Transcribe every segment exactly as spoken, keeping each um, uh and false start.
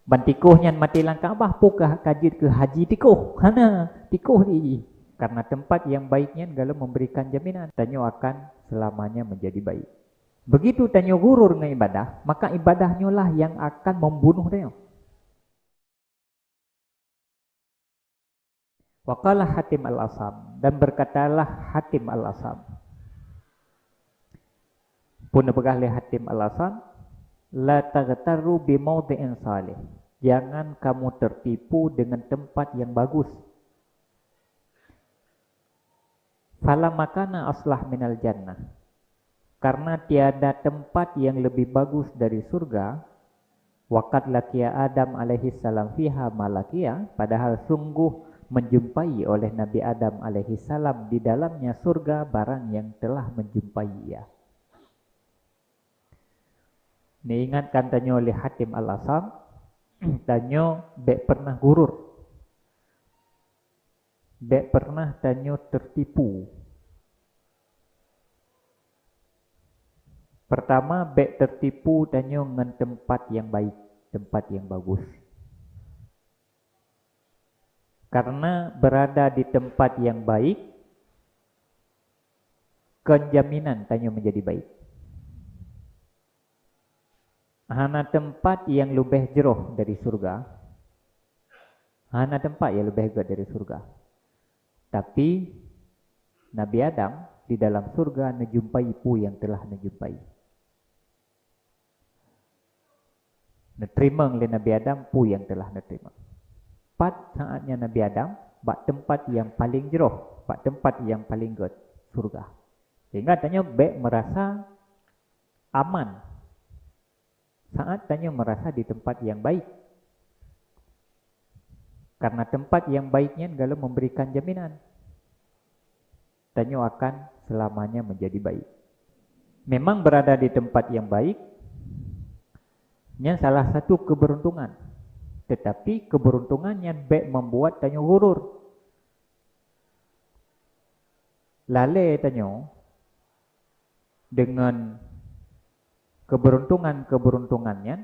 Ban tikôh nyan maté lam Ka'bah, peue ka, ka jeuet keu haji tikôh? Hana, tikôh di. Karena tempat yang baik nyan galom memberikan jaminan tanyoe akan selamanya menjadi baik. Begitu tanyoe ghurur ngon ibadah, maka ibadah nyoe lah yang akan membunuh tanyoe. Wa qala Hatim Al-Asam, dan berkatalah Hatim Al-Asam. Peue neupeugah lé Hatim Al-Asam, "La taghtarru bi maudhi'in salih." Jangan kamu tertipu dengan tempat yang bagus. "Fala makana aslah minal jannah." Karena tiada tempat yang lebih bagus dari surga. "Wa qad laqiya Adam alaihi salam fiha ma laqiya." Padahal sungguh menjumpai oleh Nabi Adam alaihi salam di dalamnya surga barang yang telah menjumpai ia. Neuingatkan tanyoe lé Hatim Al-Asam, tanyoe bék pernah gurur. Bék pernah tanyoe tertipu. Pertama, bék tertipu tanyoe ngon tempat yang baik, tempat yang bagus. Karena berada di tempat yang baik, kon jaminan tanyoe menjadi baik. Hana tempat yang leubeh jroh dari surga. Hana tempat yang leubeh gét dari surga. Tapi, Nabi Adam di dalam surga neujumpai peue yang telah neujumpai. Neuteurimong lé Nabi Adam peue nyang teulah neuteurimong. Pat saát nyan Nabi Adam bak teumpat nyang paleng jroh, bak teumpat nyang paleng gét, syeuruga. Sehingga tanyoe bék meurasa aman saát tanyoe meurasa di teumpat nyang baik. Karena teumpat nyang baik nyan galom memberikan jaminan tanyoe akan seulamanya menjadi baik. Memang berada di tempat nyang baik nyan salah satu keberuntungan, teutapi keberuntungan nyan bék membuat tanyoe ghurur. Lalée tanyoe deungon keberuntungan-keberuntungan nyan,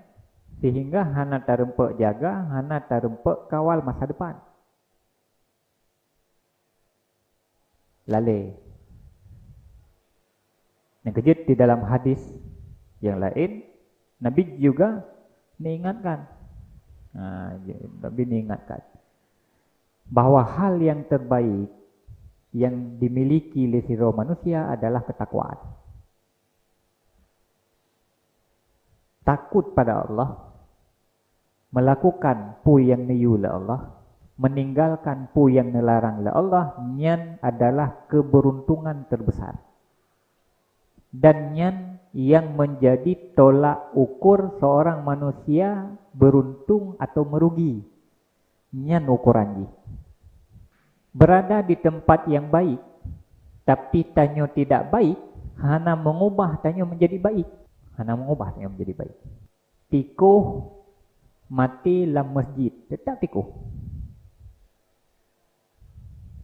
sehingga hana tarumpok jaga, hana tarumpok kawal masa depan. Lalée. Nyang keujeuet di dalam hadis nyang laén, Nabi juga neuingatkan. Ha, Nabi neuingatkan bahwa hal yang terbaik yang dimiliki lé sidroe manusia adalah ketakwaan. Takot pada Allah, melakukan peue nyang neuyue lé Allah, meninggalkan peue nyang neularang lé Allah, nyan adalah keberuntungan terbesar. Dan nyan nyang menjadi tolak ukur seorang manusia beruntung atau merugi. Nyan ukoran jih. Berada di tempat nyang baik, tapi tanyoe tidak baik, hana meungubah tanyoe menjadi baik. Hana meungubah tanyoe menjadi baik. Tikôh maté lam masjid, teutap tikôh.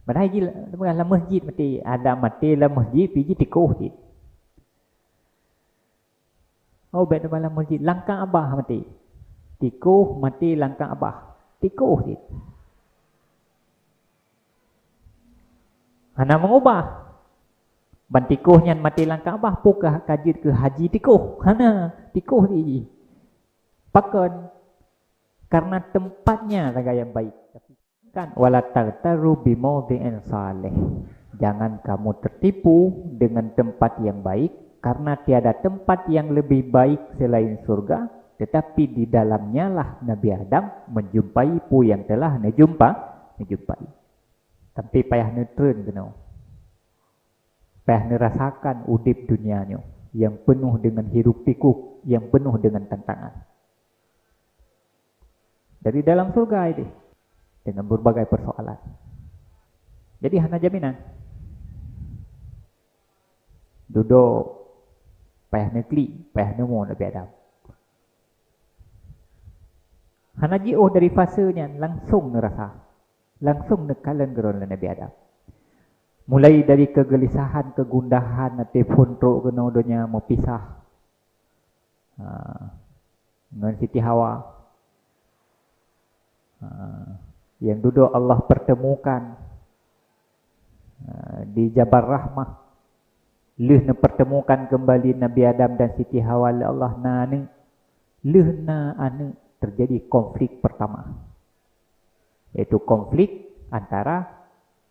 Padahai jih lam masjid maté, ada maté lam masjid, pih jih tikôh cit. Oh, bék teuma lam masjid, lam Ka'bah maté. Tikôh maté lam Ka'bah. Tikôh cit. Hana meungubah. Ban tikôh nyan maté lam Ka'bah, peue ka, ka jeuet keu haji tikôh? Hana, tikôh di. Pakon? Karena tempatnya sagai nyang baik. Kan, "Wala taghtarru bi maudhi'in salih." Jangan kamu tertipu dengan tempat yang baik, karena tiada tempat yang lebih baik selain surga, tetapi di dalamnyalah Nabi Adam menjumpai peue nyang telah neujumpa, neujumpai. Tapi payah neutreun keunoe. Payah neurasakan udeb dunia nyoe nyang peunoh deungon hiruk-pikuk, nyang peunoh deungon tantangan. Dari dalam syeuruga ideh, dengan berbagai persoalan. Jadi hana jaminan. Dudoe payah neuklik, payah neumo Nabi Adam. Hana jiôh dari fase nyan, langsong neurasa, langsong neukalon keudroe lé Nabi Adam. Mulai dari kegelisahan, kegundahan, até phon trok keunoe donya meupisah, ha, ngon Siti Hawa. Ha, nyang dudoe Allah pertemukan, ha, di Jabal Rahmah. Lheueh neupertemukan kembali Nabi Adam dan Siti Hawa lé Allah na aneuk. Lheueh na aneuk, terjadi konflik pertama, yaitu konflik antara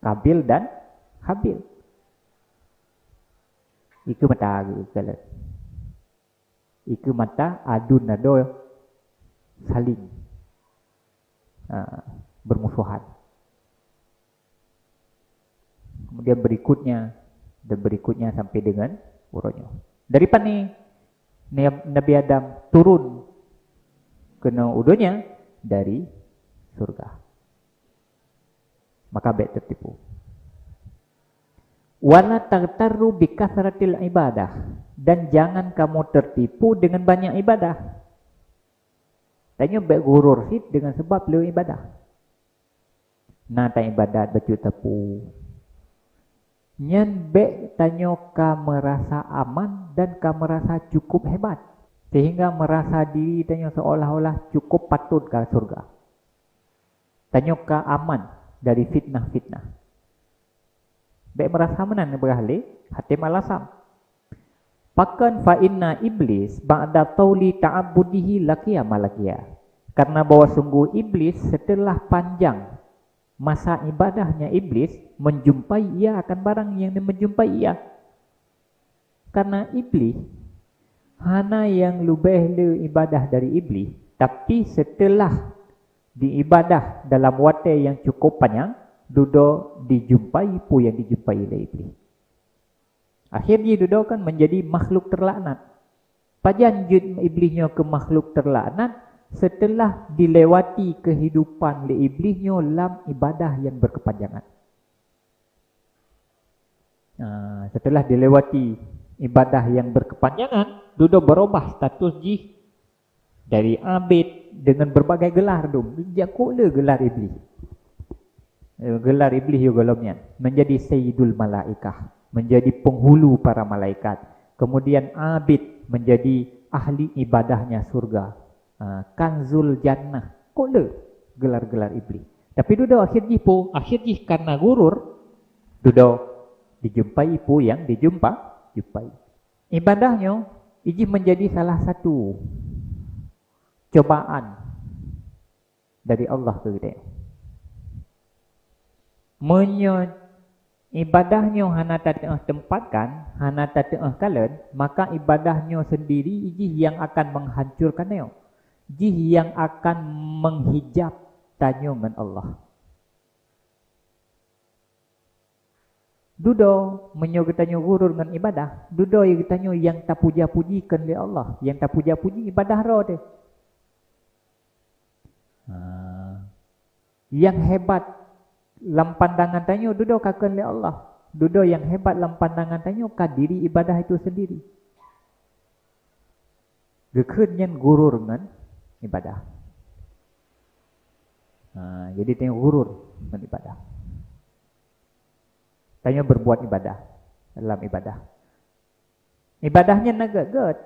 Kabil dan Habil. Ikeue mata geukalon. Ikeue mata adun adoe saling, ha, bermusuhan. Kemudian berikutnya dan berikutnya sampai dengan uroe nyoe. Dari pane Nabi Adam turun keunoe u donya? Dari surga. Maka bék tertipu. Wala taghtarru bi katsratil ibadah, dan jangan kamu tertipu dengan banyak ibadah. Tanyoe bék gurur cit dengan sebab le ibadah. Na ta ibadat bacut sapeue, nyan bék tanyoe ka meurasa aman dan ka meurasa cukup hebat, sehingga meurasa diri tanyoe seolah-olah cukup patôt ka surga. Tanyoe ka aman dari fitnah-fitnah. Bék meurasa meunan, neupeugah lé Hatim Al-Asam. Pakon? Fa inna iblis ba'da tauli ta'abbudihi laqiya ma laqiya. Karena bahwa sungguh iblis setelah panjang masa ibadahnya iblis menjumpai ia akan barang yang menjumpai ia. Karena iblis hana nyang leubeh le ibadah dari iblis, tapi setelah diibadah dalam watée nyang cukup panyang, dudoe dijumpai peue nyang dijumpai lé iblis. Akhir jih dudoe kan menjadi makhluk terlaknat. Pajan jeuet iblis nyoe keu makhluk terlaknat? Setelah dilewati kehidupan lé iblis nyoe lam ibadah nyang berkepanjangan. Nah, setelah dilewati ibadah nyang berkepanjangan, dudoe berubah status jih dari abid dengan berbagai gelar dum. Jakok le gelar iblis. Eh, gelar iblis yôh gohlom nyan menjadi sayyidul malaikah, menjadi penghulu para malaikat. Kemudian abid menjadi ahli ibadahnya surga. Ha, kanzul jannah. Kok le gelar-gelar iblis. Tapi dudoe akhir jih peue? Akhir jih karena gurur, dudoe dijumpai peue nyang dijumpa, jumpai. Ibadah nyoe ijih menjadi salah satu cobaan dari Allah keu geutanyoe. Meunyoe ibadah nyoe hana tateu'oh teumpat kan, hana tateu'oh kalon, maka ibadah nyoe sendiri jih nyang akan menghancurkan nyoe. Jih nyang akan menghijab tanyoe ngon Allah. Dudoe, meunyoe geutanyoe gurur ngon ibadah, dudoe geutanyoe nyang tapuja-puji kon lé Allah, nyang tapuja-puji ibadah droe teuh. Ha. Nyang hebat lam pandangan tanyoe dudoe ka kon lé Allah. Dudoe nyang hebat lam pandangan tanyoe ka diri ibadah itu sendiri. Geukheun nyan gurur ngon ibadah. Ha, jadi tanyoe gurur ngon ibadah. Tanyoe berbuat ibadah dalam ibadah. Ibadah nyan na gét-gét.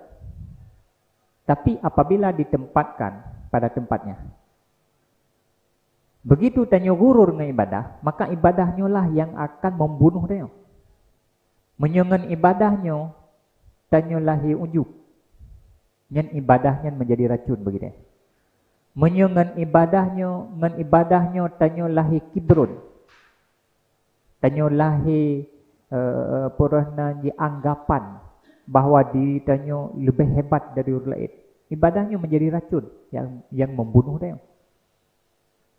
Tapi apabila ditempatkan pada tempatnya, begitu tanyoe gurur ngon ibadah, maka ibadah nyoe lah nyang akan membunuh tanyoe. Meunyoe ngon ibadah nyoe tanyoe lahé ujub, nyan ibadah nyan menjadi racun bagi tanyoe. Meunyoe ngon ibadah nyoe, ngon ibadah nyoe tanyoe lahé kibrun, tanyoe lahé, eh, peureuhna jianggapan bahwa diri tanyoe leubeh hebat dari ureuëng laén, ibadah nyoe menjadi racun nyang, nyang membunuh tanyoe.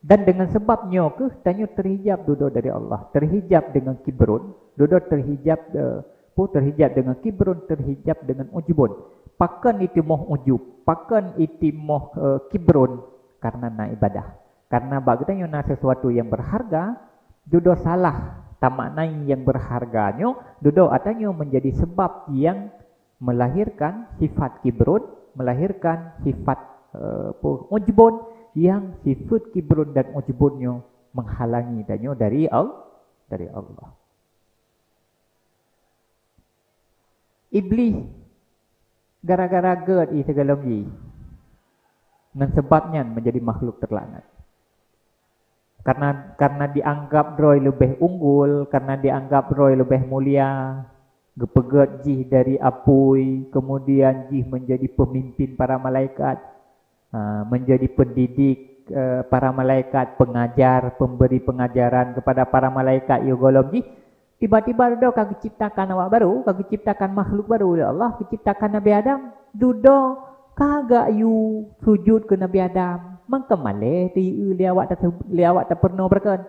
Dan dengan sebab nyoe keuh tanyoe terhijab dudoe dari Allah, terhijab dengan kibrun, dudoe terhijab, eh, peue, terhijab dengan kibrun, terhijab dengan ujubun. Pakon itimoh ujub, pakon itimoh, eh, kibrun? Karena na ibadah. Karena bak geutanyoe na sesuatu nyang berharga, dudoe salah tamaknai nyang berharga nyoe, dudoe atra nyoe menjadi sebab nyang melahirkan sifat kibrun, melahirkan sifat, eh, peue, ujbun, nyang sifat kibrun dan ujbun nyoe menghalangi tanyoe dari Al-, dari Allah. Iblis gara-gara gét ie sigohlom jih, ngon sebab nyan menjadi makhluk terlaknat. Karena, karena dianggap droe leubeh unggul, karena dianggap droe leubeh mulia, geupeugét jih dari apui, kemudian jih menjadi pemimpin para malaikat, ha, menjadi pendidik, eh, para malaikat, pengajar, pemberi pengajaran kepada para malaikat, ya golom jih. Tiba-tiba dudoe ka geuciptakan awak baru, ka geuciptakan makhluk baru oleh Allah, geuciptakan Nabi Adam. Dudoe ka geuyue sujud keu Nabi Adam. Mangkeumalée teu lé awak ta-, lé awak tapeurunoe beureukan.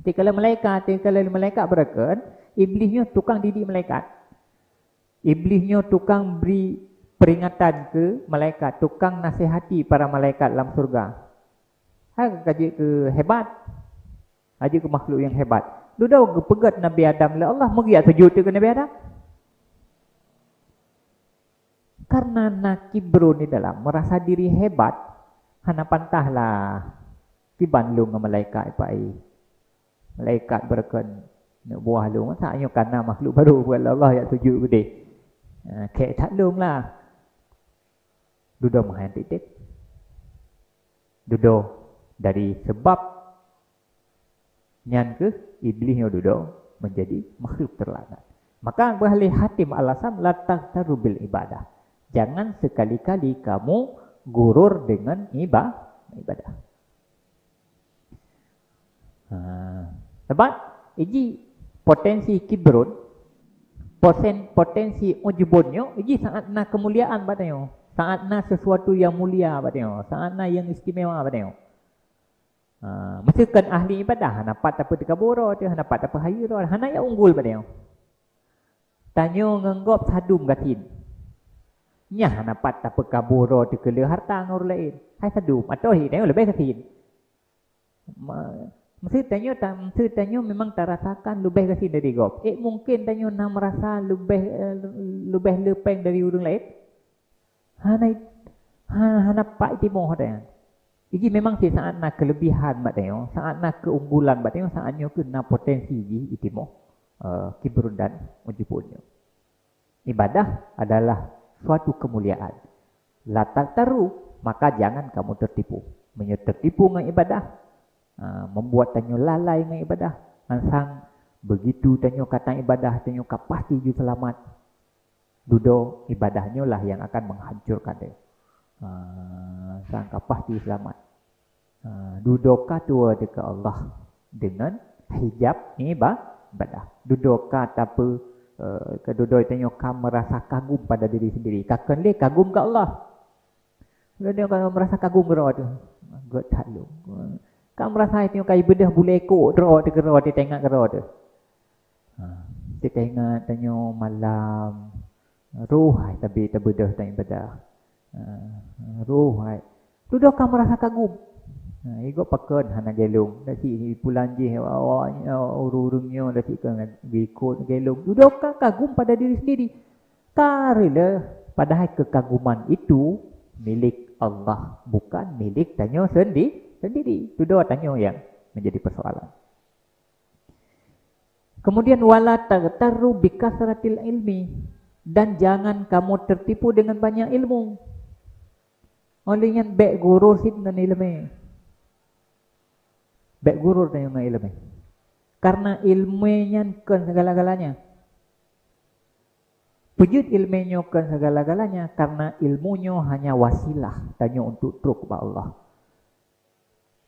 Tikala malaikat, tikala malaikat beureukan, Iblih nyoe tukang didik malaikat. Iblih nyoe tukang bri peringatan keu malaikat, tukang nasihati para malaikat lam syurga. Hai ka jeuet keu hebat. Ka jeuet keu makhluk nyang hebat. Dudoe geupeugét Nabi Adam lé Allah, meugiat sujud keu Nabi Adam. Karena na kibrun di dalam, merasa diri hebat, hana pantah lah kiban lôn ngon malaikat ipai. Malaikat beureukan neuk buah lôn, masa nyoe kana makhluk baru buat Allah jak sujud keudeh. Ha, kek that lôn lah. Dudoe meuhai tieb-tieb. Dudoe dari sebab nyan keuh Iblih nyoe dudoe menjadi makhluk terlaknat. Maka bah lé Hatim Al-Asam, "La taghtaru bil ibadah." Jangan sekali-kali kamu gurur dengan iba-, ibadah. Ha. Sebab iji potensi kibrun, posen-, potensi ujubun nyoe, iji saat na kemuliaan bak tanyoe, saat na sesuatu yang mulia bak tanyoe, saat na yang istimewa bak tanyoe. Ha, meuseukan ahli ibadah, hana pat tapeuteukabur droe teuh, hana pat tapeuhayeue droe, hana nyang unggul bak tanyoe. Tanyoe ngon gob sadum gasien. Nyan hana pat tapeukabu droe teuh keu le harta ngon ureuëng laén. Hai sadum, atau hi tanyoe leubeh gasien. Ma-, meuseuti tanyoe ta-, meuseuti tanyoe memang tarasakan leubeh gasien dari gob. Eh, mungken tanyoe na meurasa leubeh, eh, leubeh le péng dari ureuëng laén? Hana, ha-, hana pat itimoh tanyoe. Iji memang si saat na kelebihan bak tanyoe, saat na keunggulan bak tanyoe, saat nyoe keuh na potensi jih itimoh, eh, kibrun dan ujubun nyoe. Ibadah adalah suatu kemuliaan. La taghtaru, maka jangan kamu tertipu. Meunyoe tertipu ngon ibadah, ha, membuat tanyoe lalai ngon ibadah, ansang begitu tanyoe ka taibadah, tanyoe ka pasti ju seulamat. Dudoe ibadah nyoe lah yang akan menghancurkan dia. Ah, sang ka pasti seulamat. Ah, dudoe ka tuwoe teuh keu Allah dengan hijab iba-, ibadah. Dudoe ka tapeu-, eh, keu dudoe tanyoe ka merasa kagum pada diri sendiri. Ka kön lé kagum keu Allah. Lôn nyoe ka meurasa kagum keudroe teuh. Göt that lôn. Ka meurasa tanyoe ka ibeudôh bulée kok droe teuh keudroe teuh, teuingat keudroe teuh. Ha, teuingat tanyoe malam, roh hai tabi tabeudôh tanyoe ibadah. Ha, roh hai. Dudoe ka meurasa kagum. Ha, igob pakön hana gelong. Dak cit pulan jih awak, awak, ureuëng nyoe dak cit ka geukot gelong. Dudoe ka kagum pada diri sendiri. Ka rila, padahai kekaguman itu milik Allah, bukan milik tanyoe sendi-, sendiri. Dudoe tanyoe yang menjadi persoalan. Kemudian, "Wala taghtarru bikasratil ilmi," dan jangan kamu tertipu dengan banyak ilmu. Oleh nyan, bék gurur cit ngon iéleumé. Bék gurur tanyoe ngon iéleumé. Karena iéleumé nyan kön segala-galanya. Peujeuet iéleumé nyoe kön segala-galanya, karena ilmu nyoe hanya wasilah tanyoe untuk trok bak Allah.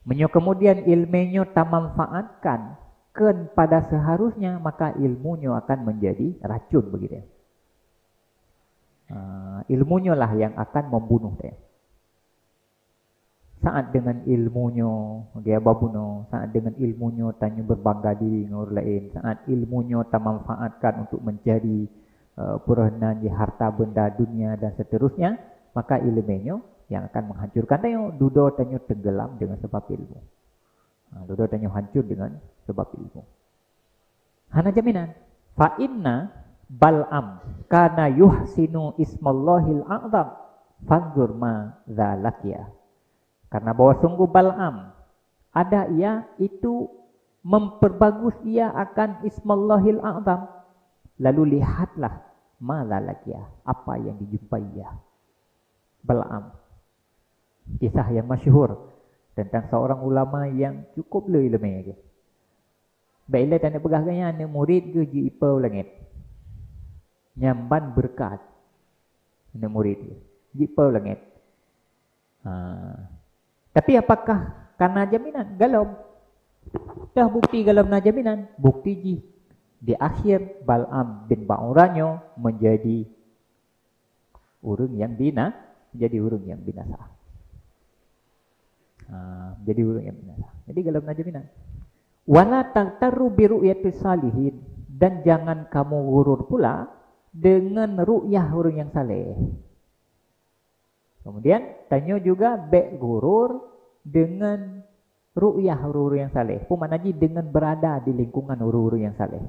Meunyoe kemudian iéleumé nyoe tamanfaatkan kön pada seharusnya, maka ilmu nyoe akan menjadi racun bagi dia. Ah, ilmu nyoe lah yang akan membunuh dia. Saat dengan ilmu nyoe, dia babunoe, saat dengan ilmu nyoe tanyoe berbangga diri ngon ureuëng laén, saat ilmu nyoe tamanfaatkan untuk mencari, eh, peureuhnan di harta benda dunia dan seterusnya, maka iéleumé nyoe yang akan menghancurkan tanyoe, dudoe tanyoe tenggelam dengan sebab ilmu. Ha, dudoe tanyoe hancur dengan sebab ilmu. Hana jaminan. Fa inna Bal'am kana yuhsinu ismallahil a'zam, fanzur ma za laqiya. Karena bahwa sungguh Bal'am, ada ia itu memperbagus ia akan ismallahil a'zam. Lalu lihatlah ma za laqiya, apa yang dijumpai ia. Bal'am. Kisah yang masyhur. Teuntang seurang ulama nyang cukup le iéleumé geuh. Bèk ilèe taneuk peugah geuh nyan aneuk murit geuh jiipeue u langèt. Nyan ban beureukat aneuk murit geuh jiipeue u langèt. Ha. Tapi apakah ka na jaminan? Golom. Toh bukti golom na jaminan? Bukti jih di akhir Bal'am bin Ba'ura nyoe menjadi ureuëng nyang bina-, jadi ureuëng nyang binasa. Ha, jadi ureuëng nyang binasa. Jadi golom na jaminan. Wala taghtarru bi ru'yati shalihin, dan jangan kamu ghurur pula dengan ru'yah ureuëng nyang saleh. Kemudian, tanyoe juga bèk ghurur dengan ru'yah ureuëng-ureuëng nyang saleh. Peue makna jih? Dengan berada di lingkungan ureuëng-ureuëng nyang saleh.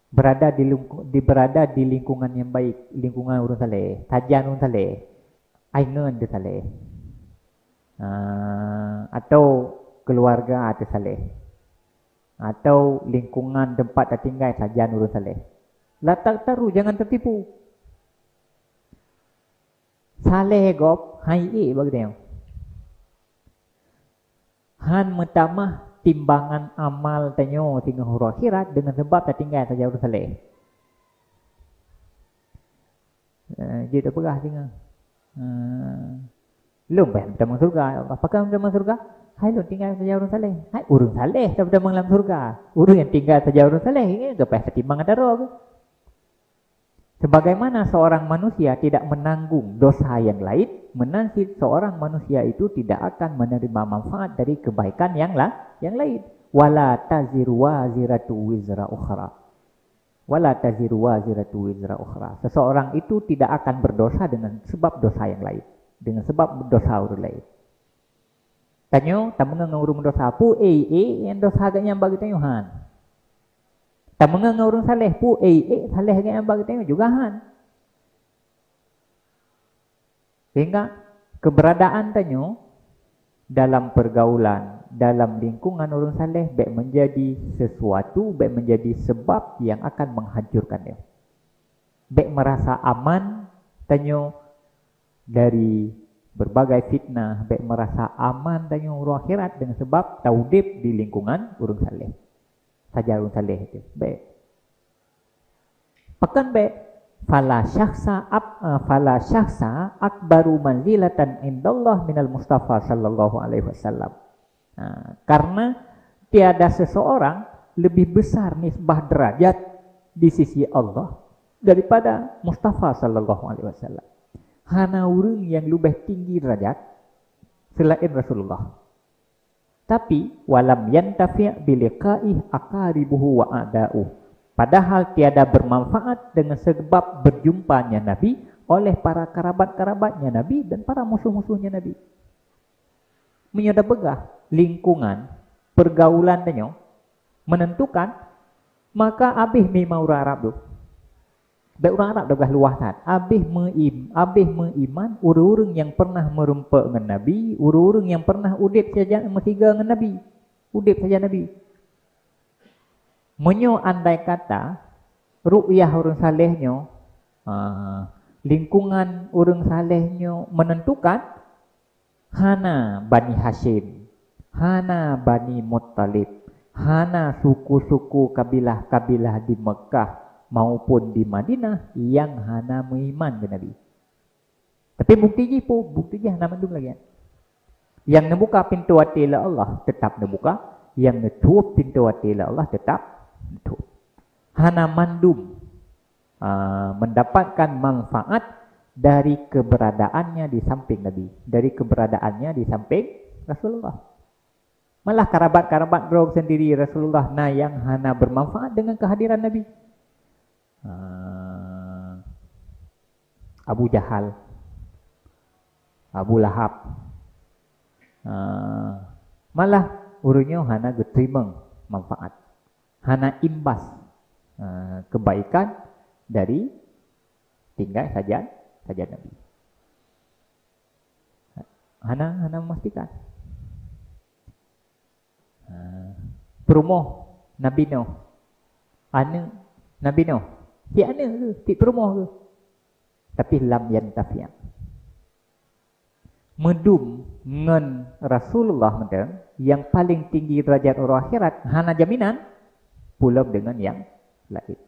Berada di lingku-, di, berada di lingkungan yang baik, lingkungan ureuëng saleh, sajan ureuëng saleh, aingon teuh saleh. Ah, atau keluarga teuh saleh. Atau lingkungan tempat tatinggai sajan ureuëng saleh. La taghtarru, jangan tertipu. Saleh gob han ék bak geutanyoe. Han meutamah timbangan amal tanyoe singoh uroe akhirat deungon sabab tatinggai sajan ureuëng saleh. Eh, jeuet tapeugah singoh. Eh, lôn payah meutamong syeuruga. Pakon meutamong syeuruga? Hai lôn tinggai sajan ureuëng saleh. Hai ureuëng saleh tameutamong lam syeuruga. Ureuëng nyang tinggai sajan ureuëng saleh, nyan ka payah tatimbang atra droe geuh. Sebagaimana seorang manusia tidak menanggung dosa yang lain, meunan cit seorang manusia itu tidak akan menerima manfaat dari kebaikan yang la-, yang lain. Wala taziru waziratu wizra ukhra. Wala taziru waziratu wizra ukhra. Seseorang itu tidak akan berdosa dengan sebab dosa yang lain, dengan sebab dosa orang lain. Tanyoe tameungon ngon ureuëng meudosa, peue ék nyang dosa geuh nyan bak geutanyoe? Han. Tameungon ngon ureuëng saleh, peue ék saleh geuh nyan bak geutanyoe? Juga han. Sehingga keberadaan tanyoe dalam pergaulan, dalam lingkungan ureuëng saleh bèk menjadi sesuatu, bèk menjadi sebab yang akan menghancurkan nyoe. Bèk merasa aman tanyoe dari berbagai fitnah, bèk merasa aman tanyoe uroe akhirat deungon sabab taudeb di lingkungan ureuëng saleh. Sajan ureuëng saleh teuh. Bèk. Pakon bèk? Fala syakhsa ab-, eh, fala syakhsa akbaru manzilatan indallah minal Mustafa sallallahu alaihi wasallam. Nah, karena tiada seseorang lebih besar nisbah derajat di sisi Allah daripada Mustafa sallallahu alaihi wasallam. Hana ureuëng nyang leubeh tinggi derajat selain Rasulullah. Tapi, walam yantafi' biliqa'i aqaribuhu wa a'da'u. Padahal tiada bermanfaat dengan sebab berjumpanya Nabi oleh para karabat-karabatnya Nabi dan para musuh-musuhnya Nabi. Meunyoe tapeugah lingkungan, pergaulan tanyoe menentukan, maka abéh meuiman ureuëng Arab tu. Bèk ureuëng Arab tapeugah luwah that. Abéh meuim-, abéh meuiman ureuëng-ureuëng nyang pernah meurumpok ngon Nabi, ureuëng-ureuëng nyang pernah udeb sajan meusigoe ngon Nabi. Udeb sajan Nabi. Meunyoe andai kata ru'yah ureuëng saleh nyoe, ah, lingkungan ureuëng saleh nyoe menentukan, hana Bani Hasyim, hana Bani Muttalib, hana suku-suku kabilah-kabilah di Mekkah maupun di Madinah nyang hana meuiman keu Nabi. Tapi bukti jih peue? Bukti jih hana mandum lagée nyan. Nyang neubuka pintoe até lé Allah, teutap neubuka. Nyang neutuwöb pintoe até lé Allah, teutap neutuwöb. Hana mandum, ah, mendapatkan manfaat dari keberadaannya di samping Nabi, dari keberadaannya di samping Rasulullah. Malah karabat-karabat droe sendiri Rasulullah na nyang hana bermanfaat dengan kehadiran Nabi. Ah, Abu Jahal, Abu Lahab. Ah, malah ureuëng nyoe hana geuteurimong manfaat, hana imbas, ah, kebaikan dari tinggai sajan, sajan Nabi. Hana, hana memastikan. Ha, peurumoh Nabi Nuh. Aneuk Nabi Nuh. Cit aneuk keuh, cit peurumoh keuh. Tapi lam yantafi'. Meudum ngon Rasulullah mantong, nyang paléng tinggi deurajat uroe akhirat, hana jaminan, peulom deungon nyang laén.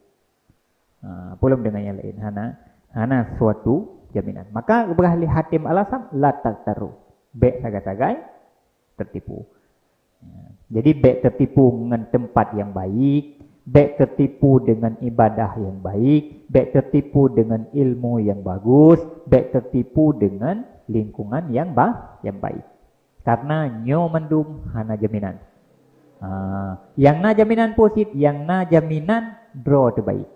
Ha, peulom deungon nyang laén, hana, hana suatu jaminan. Maka geupeugah lé Hatim Al-Asam, "La taghtaru." Bék sagai-sagai teutipu. Ya. Jadi, bék teutipu ngon teumpat nyang baik, bék teutipu deungon ibadah nyang baik, bék teutipu deungon ilmu nyang bagus, bék teutipu deungon lingkungan nyang ba-, nyang baik. Karena nyoe mandum hana jaminan. Ha, nyang na jaminan peue cit, nyang na jaminan droe teubaik.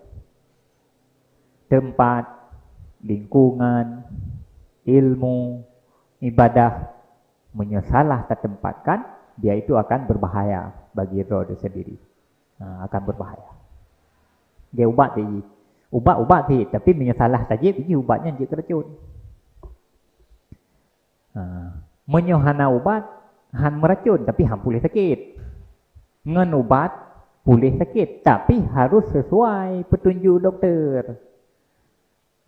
Teumpat, lingkungan, ilmu, ibadah, meunyoe salah tatempatkan, dia itu akan berbahaya bagi droe sendiri. Ha, akan berbahaya. Dia ubat tadi. Ubat-ubat cit, tapi meunyoe salah tajép, jih ubat nyan jeuet keu racun. Ha, meunyoe hana ubat, han meuracun, tapi han puléh sakét. Ngon ubat, puléh sakét, tapi harus sesuai petunjuk doktor.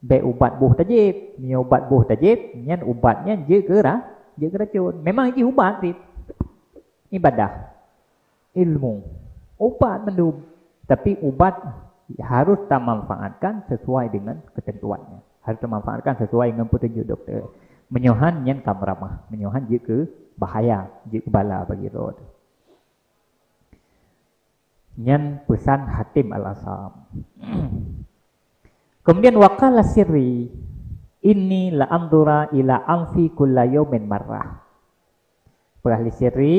Bék ubat boh tajép. Meunyoe ubat boh tajép, nyan ubat nyan jeuet keu ra-, jeuet keu racun. Memang jih ubat cit. Ibadah, ilmu, ubat mandum. Tapi ubat harus tamanfaatkan sesuai dengan ketentuannya. Harus tamanfaatkan sesuai dengan petunjuk doktor. Meunyoe han, nyan ka meuramah. Meunyoe han, jeuet keu bahaya, jeuet keu bala bagi droe. Nyan peusan Hatim Al-Asam. Kemudian, "Wa qala Sirri, inni la anzuru ila anfi kulla yaumin marrah." Peugah lé Sirri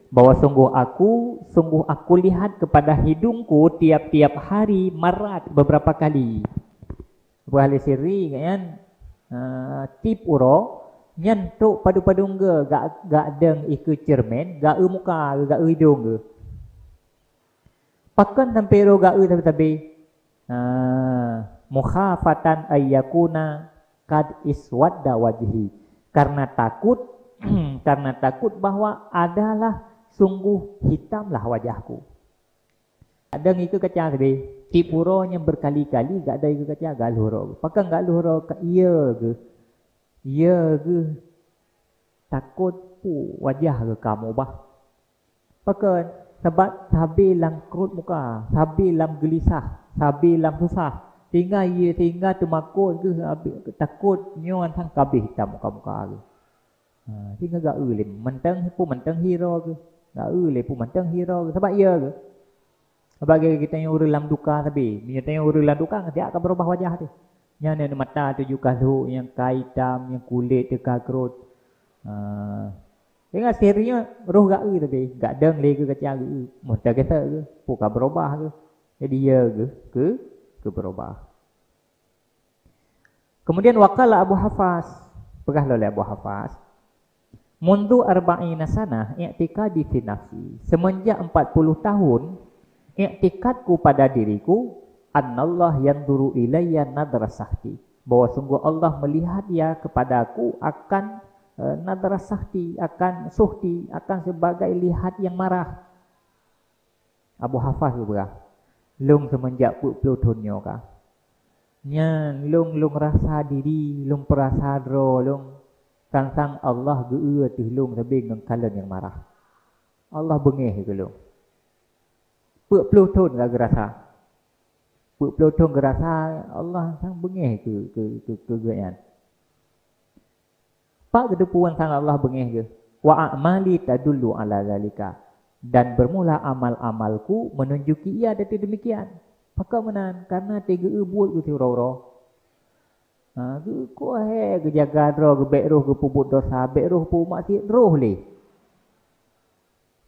bahwa sungguh aku, sungguh aku lihat kepada hidungku tiap-tiap hari marrah, beberapa kali. Peugah lé Sirri, nyan, eh, tiep uroe, nyan trok padum-padum geu, gak, gak deng ikeue cermin, gak eu muka geu, gak eu idong geu. Pakon sampoe roh gak eu sabe-sabe? Ah, mukhafatan ayyakuna qad iswadda wajhi. Karena takut, karena takut bahwa adalah sungguh hitamlah wajahku. Gak deng ikeue kaca sabe. Tiep uroe nyan berkali-kali gak deng ikeue kaca, gak lheuh uroe. Pakon gak lheuh uroe ka-, iya geuh. Iya geuh. Takot peue wajah geuh ka meubah. Pakon? Sabab sabe lam krot muka, sabe lam geulisah, sabe lam susah. Sehingga iya, sehingga teumakot geuh, abéh takot nyoe asai ka abéh hitam muka-muka geuh. Ha, sehingga gak eu lé mantong, peue mantong hi droe geuh. Gak eu lé peue mantong hi droe geuh. Sabab iya geuh. Sabab geutanyoe ureuëng lam duka sabe. Meunyoe tanyoe ureuëng lam duka, siat ka beurubah wajah teuh. Nyan nyang mata tujoh ka lhok, nyang ka itam, nyang kulét teuh ka krot. Ha. Ingat, Sirri nyoe roh gak eu sabe, gak deng lé geuh kaca geu eu. Meuteugeuseuk geuh, peue ka beurubah geuh. Jadi iya geuh keu, keu beurubah. Kemudian, wa qala Abu Hafas, peugah lom lé Abu Hafas, "Mundu arba'ina sanah i'tiqadi fi nafsi." Semenjak empat puluh tahun, iktikadku pada diriku, "Annallah yanzuru ilayya nadra sahti." Bahwa sungguh Allah melihat ya kepada aku akan, eh, nadra sahti, akan suhti, akan sebagai lihat yang marah. Abu Hafas geupeugah, "Lôn seumeunjak peuet ploh thon nyoe ka, nyan lôn, lôn rasa diri, lôn peurasa droe lôn, sang-sang Allah geu-eu ateueh lôn sabe ngon kalon nyang marah. Allah beungéh keu lôn. Peuet ploh thon ka geurasa. Peuet ploh thon geurasa, Allah sang beungéh keu, keu, keu, keu geuhnyan." Pat geuteupeue sang Allah beungéh geuh? "Wa a'mali tadullu ala zalika." Dan bermula amal-amalku menunjuki ia datu demikian. Pakon meunan? Karena teugeue buet geuh siuroe-uroe. Ha, geukoh he geujaga droe, geubek roh geupeubuet dosa, bek roh peumaksiat roh lé.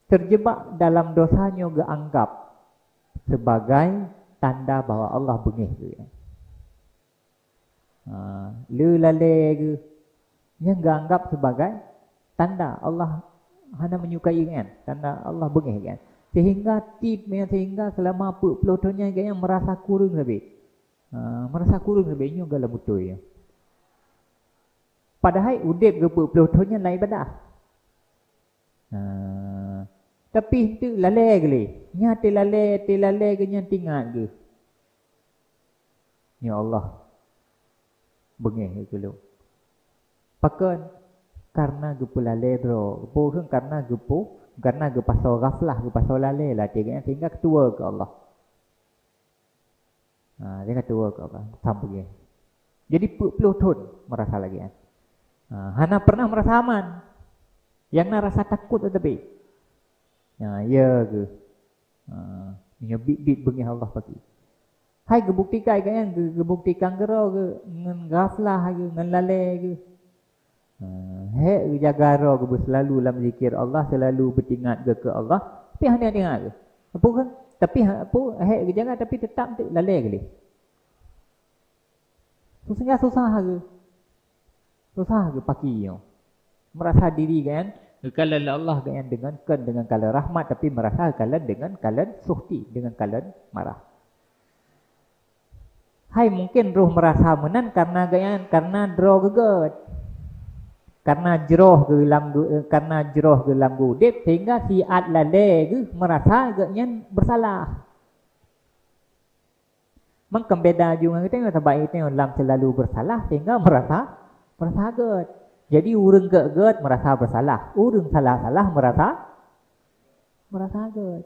Terjebak dalam dosa nyoe geuanggap sebagai tanda bahwa Allah beungéh geuh. Ha, le lalée geuh, nyang geuanggap sebagai tanda Allah hana menyukai geuhnyan, tanda Allah beungéh geuhnyan. Sehingga tiep nyan, sehingga selama peuet ploh thon nyan geuhnyan merasa kureueng sabe. Ha, merasa kureueng sabe nyoe galak beutôi. Padahai udeb geuh peuet ploh thon nyan lam ibadah. Ha, tapi teuk lalée geuh lé. Nyan teuk lalée, teuk lalée geuh nyan teuingat geuh. Ya Allah, beungéh keu lôn. Pakon? Karena geupeulalée droe, geupeu karena geupeu karena geupasoe ghaflah, geupasoe lalée lah tinggai sehingga keudua keu Allah. Ha, dia kata dua keu Allah, sampai. Jadi peuet ploh thon merasa lagée nyan. Ha, hana pernah merasa aman. Yang na rasa takut tetapi. Ha, ya ke? Ha, nyoe bit-bit beungéh Allah pagi. Hai geubuktikan geuh nyan, geubuktikan geuro geuh ngon ghaflah geuh, ngon lalée geuh. Ha, hek geujaga droe geuh selalu lam zikir Allah, selalu beutingat geuh keu Allah, tapi hana ingat geuh. Apa kan? Tapi apa hek geujaga tapi tetap lalée geuh. Susah susah geuh. Susah geuh paki nyoe. Merasa diri kan geukalon Allah kan dengan kon dengan kalon rahmat tapi merasa geukalon dengan kalon suhti, dengan kalon marah. Hai mungkin roh merasa meunan karena geuyan karena droe geuh gét. Karena jroh geuh lam karena jroh geuh lam udeb sehingga siat lalée geuh merasa geuh nyan bersalah. Mangkam beda ju ngon geutanyoe sabab geutanyoe lam selalu bersalah sehingga merasa merasa gét. Jadi ureuëng gét-gét merasa bersalah, ureuëng salah-salah merasa merasa gét.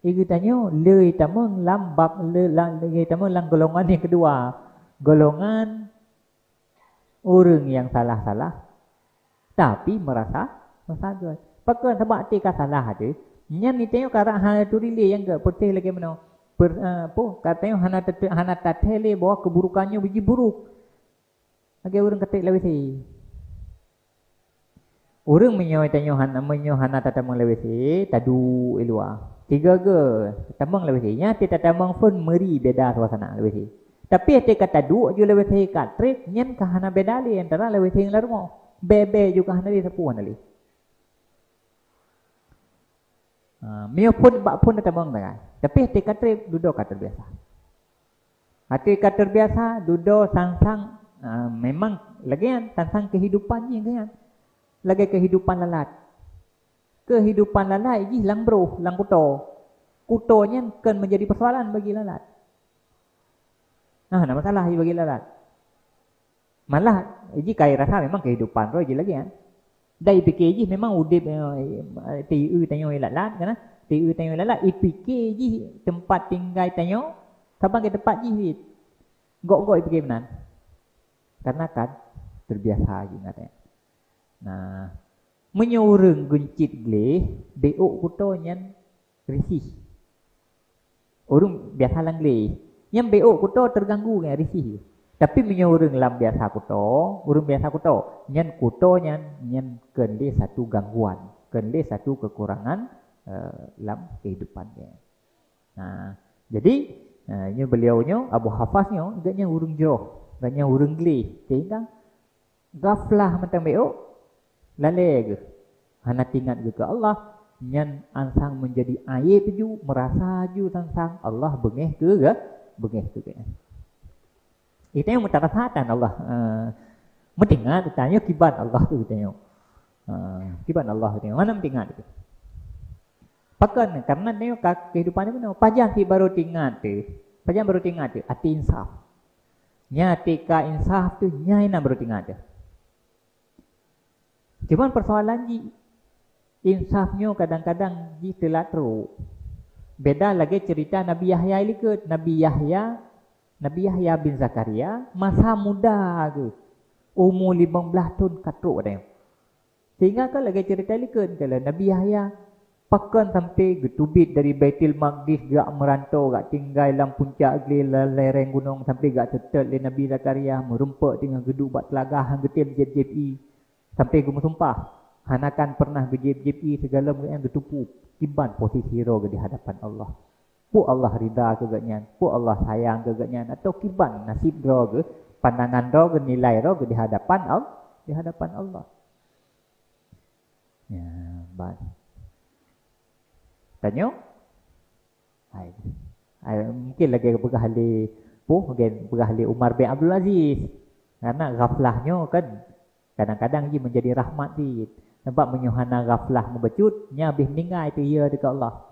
Geutanyoe le tamong lam bab le lam le tamong lam golongan yang kedua. Golongan ureuëng yang salah-salah tapi merasa merasa gét. Pakon sabab até ka salah até. Nyan geutanyoe karap hana turi lé nyang gét peutéh lagée meunoe. Per, uh, apa geutanyoe hana hana tathée lé bahwa keburukannya biji buruk. Lagée ureuëng katreb lam WC. Ureuëng meunyoe tanyoe hana meunyoe hana tatamong lam WC, taduek i luwa. Tiga ge, tatamong lam WC. Nyan até tatamong phon meuri beda suasana lam WC. Tapi até ka taduek ju lam WC katreb, nyan ka hana beda lé antara lam WC ngon lam rumoh. Bée-bée ju ka hana lé sapeue hana lé. Ha, meunyoe phon bak phon tatamong tangai. Tapi até katreb dudoe ka terbiasa. Até ka terbiasa dudoe sang-sang, ha, memang lagée nyan sang-sang kehidupan jih lagée nyan. Lagée kehidupan lalat. Kehidupan lalat jih lam broh, lam kuto. Kuto nyan kon menjadi persoalan bagi lalat. Nah, hana masalah bagi lalat. Malah jih kai rasa memang kehidupan roh jih lagée nyan. Dan ipike jih memang udeb, eh, tieu tanyoe lalat kan? Tieu tanyoe lalat ipike jih tempat tinggai tanyoe saban ke tempat jih. Gok-gok ipike meunan. Karena kan terbiasa jih ingat ya. Nah, meunyoe ureuëng geuncit gleh, beok kuto nyan risih. Ureuëng biasa lam gleh, nyan beok kuto terganggu nyan risih. Tapi meunyoe ureuëng lam biasa kuto, ureuëng biasa kuto, nyan kuto nyan nyan kon lé satu gangguan, kon lé satu kekurangan, eh, lam kehidupan nyan. Nah, jadi, eh, nyoe beliau nyoe Abu Hafas nyoe geuhnyan ureuëng jroh, geuhnyan ureuëng gleh sehingga ghaflah mantong beok, lalée geuh. Hana tingat geuh keu Allah, nyan ansang menjadi aib ju, merasa ju sang-sang Allah beungéh keu geuh, beungéh keu geuh. Itu yang meutarasatan Allah, eh, meutingat tanyoe kiban Allah tu tanyoe. Eh, kiban Allah tu tanyoe. Mana meutingat tu? Pakon karena tanyoe ka kehidupan ni beuna. Pajan si baru tingat tu. Pajan baru tingat tu, até insaf. Nya até ka insaf tu, nya inan baru tingat tu. Cuman persoalan jih, insaf nyoe kadang-kadang jih teulat trok. Beda lagée cerita Nabi Yahya likot. Nabi Yahya, Nabi Yahya bin Zakaria, masa muda geuh, umu limong blaih thon ka trok deh. Sehingga ka lagée cerita likot, kalau Nabi Yahya, pakon sampai geuteubiet dari Baitul Maqdis geujak meuranto, geujak tinggai lam puncak gleh, lam lereng gunong, sampai geujak seutôt lé Nabi Zakaria, meurumpok teungoh geuduek bak teulagah han geutem jieb-jieb ié. Sampai geumeusumpah, hana kan pernah geujieb-jieb ié sigohlom geuhnyan geuteupue kiban posisi droe geuh di hadapan Allah. Peue Allah rida keu geuhnyan, peue Allah sayang keu geuhnyan, atau kiban naseb droe geuh, pandangan droe geuh, nilai droe geuh di hadapan Al-, di hadapan Allah. Ya, ban. Tanyoe? Hai. Hai, mungkin lagée peugah lé, peue, lagée peugah lé Umar bin Abdul Aziz. Karena ghaflah nyoe kan kadang-kadang jih menjadi rahmat cit. Sebab meunyoe hana ghaflah meubacut, nya habéh meninggai teuh ya dekat Allah.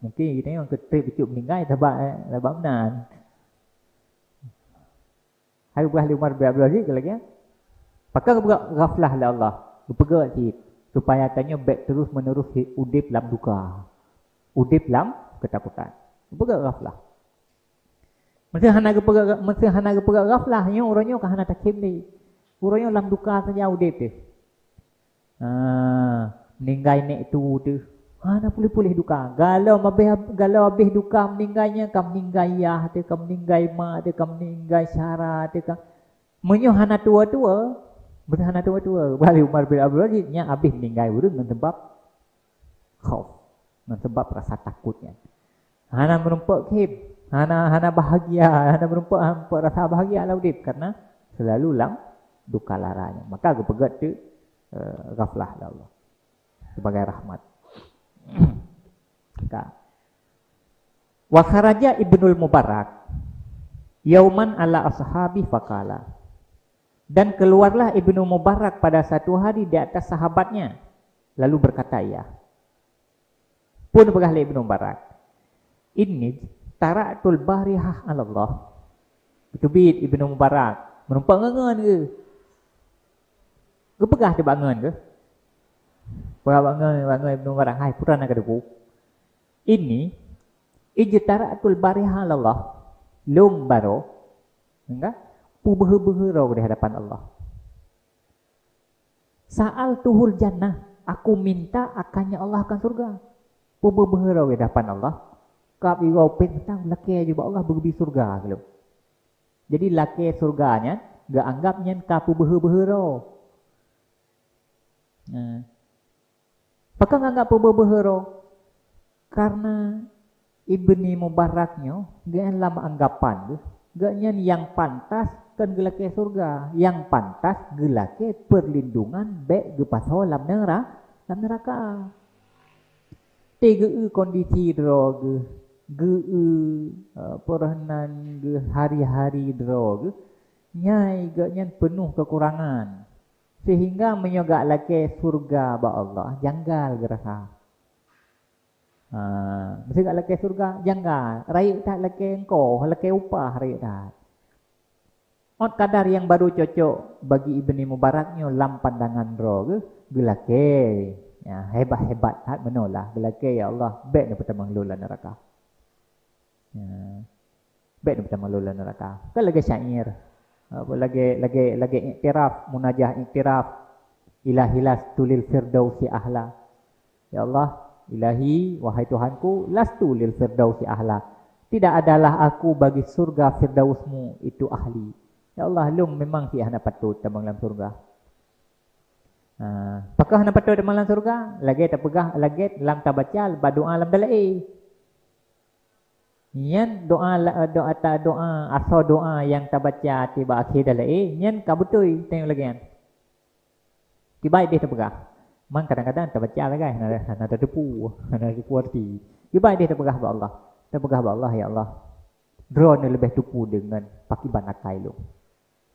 Mungkin geutanyoe keutreb bacut meninggai sabab, eh, sabab meunan. Hai peugah lé Umar bin Abdul Aziz lagée nyan. Pakon geupeugah ghaflah lé Allah? Geupeugah cit supaya tanyoe bék terus-menerus hi-, udeb lam duka, udeb lam keutakutan. Geupeugah ghaflah. Meuseu hana geupeugah, meuseu hana geupeugah ghaflah, nyoe uroe nyoe ka hana takhém lé. Uroe nyoe lam duka saja udeb teuh. Ah, meuninggai nek tu teuh. Hana puléh-puléh duka. Galom abéh, galom abéh duka meuninggai nyan, ka meuninggai yah teuh, ka meuninggai mak teuh, ka meuninggai syara teuh, ka. Meunyoe hana tuwoe-tuwoe, meunyoe hana tuwoe-tuwoe, bak lé Umar bin Abdul Aziz, nyan abéh meuninggai ureuëng ngon sabab khauf, ngon sabab rasa takot nyan. Hana meurumpok khém, hana, hana bahagia, hana meurumpok, hana meurumpok rasa bahagia lam udeb, karena selalu lam duka lara nyan. Maka geupeugah tu, eh, ghaflah lé Allah sebagai rahmat. Ka. Wa kharaja Ibnul Mubarak yauman ala ashabi faqala. Dan keluarlah Ibnu Mubarak pada satu hari di atas sahabatnya, lalu berkata ia. Peue neupeugah lé Ibnu Mubarak, "Inni taraktul barihah 'alallah." Geuteubiet Ibnu Mubarak, meurumpok ngon geuh. Geupeugah teuh bak ngon geuh. Peugah bak ngon, bak ngon Ibnu Mubarak, "Hai, peue na ka teupeu? Inni ijtaraktul barihah 'alallah." Lôn baroe, enggak, peubeuhe-beuhe droe di hadapan Allah. "Sa'altuhul jannah, aku minta akannya Allah akan surga." Peubeuhe-beuhe droe di hadapan Allah. Kab iwa upet mantong lakée jih bak Allah beugeubi surga keu lôn. Jadi lakée surga nyan geuanggap nyan ka peubeuhe-beuhe droe. Nah, pakon geuanggap peubeuhe-beuhe droe? Karena Ibni Mubarak nyoe, geuhnyan lam anggapan geuh, geuhnyan nyang pantas kon geulakée surga, nyang pantas geulakée peurlindungan bék geupasoe lam neura-, lam neuraka. Teugeue kondisi droe geuh, geue, eh, peureuhnan geuh, hari-hari droe geuh, nyan geuhnyan peunoh keukurangan. Sehingga meunyoe geulakée surga bak Allah, janggal geurasa. Ha, meuseu geulakée surga, janggal. Rayeuk that lakée engko, lakée upah rayeuk that. Ôt kadar nyang baru cocok bagi Ibni Mubarak nyoe lam pandangan droe geuh, geulakée. Ya, hebat-hebat that meunoe lah. Geulakée, "Ya Allah, bék neupeutamong lôn lam neuraka." Ya. Bék neupeutamong lôn lam neuraka. Kan lagée syair. Apa, lagée, lagée, lagée iktiraf, munajah iktiraf. "Ilahi lastu lil firdausi ahla." Ya Allah, ilahi, wahai Tuhanku, lastu lil firdausi ahla. Tidak adalah aku bagi surga Firdausmu itu ahli. Ya Allah, lôn memang si hana patut tamong lam surga. Ha, pakon hana patut tamong lam surga? Lagée tapeugah, lagée lam tabaca bak doa lam dalé. Nyan doa la-, doa ta-, doa, asoe doa nyang tabaca tibak akhé dalé, nyan ka beutôi tanyoe lagée nyan. Kiban idéh tapeugah. Man kadang-kadang tabaca lagée hana, hana tateupeue, hana tateupeue arti. Kiban idéh tapeugah bak Allah. Tapeugah bak Allah, "Ya Allah, Droeneuh leubeh teupeue deungon pakiban akai lôn.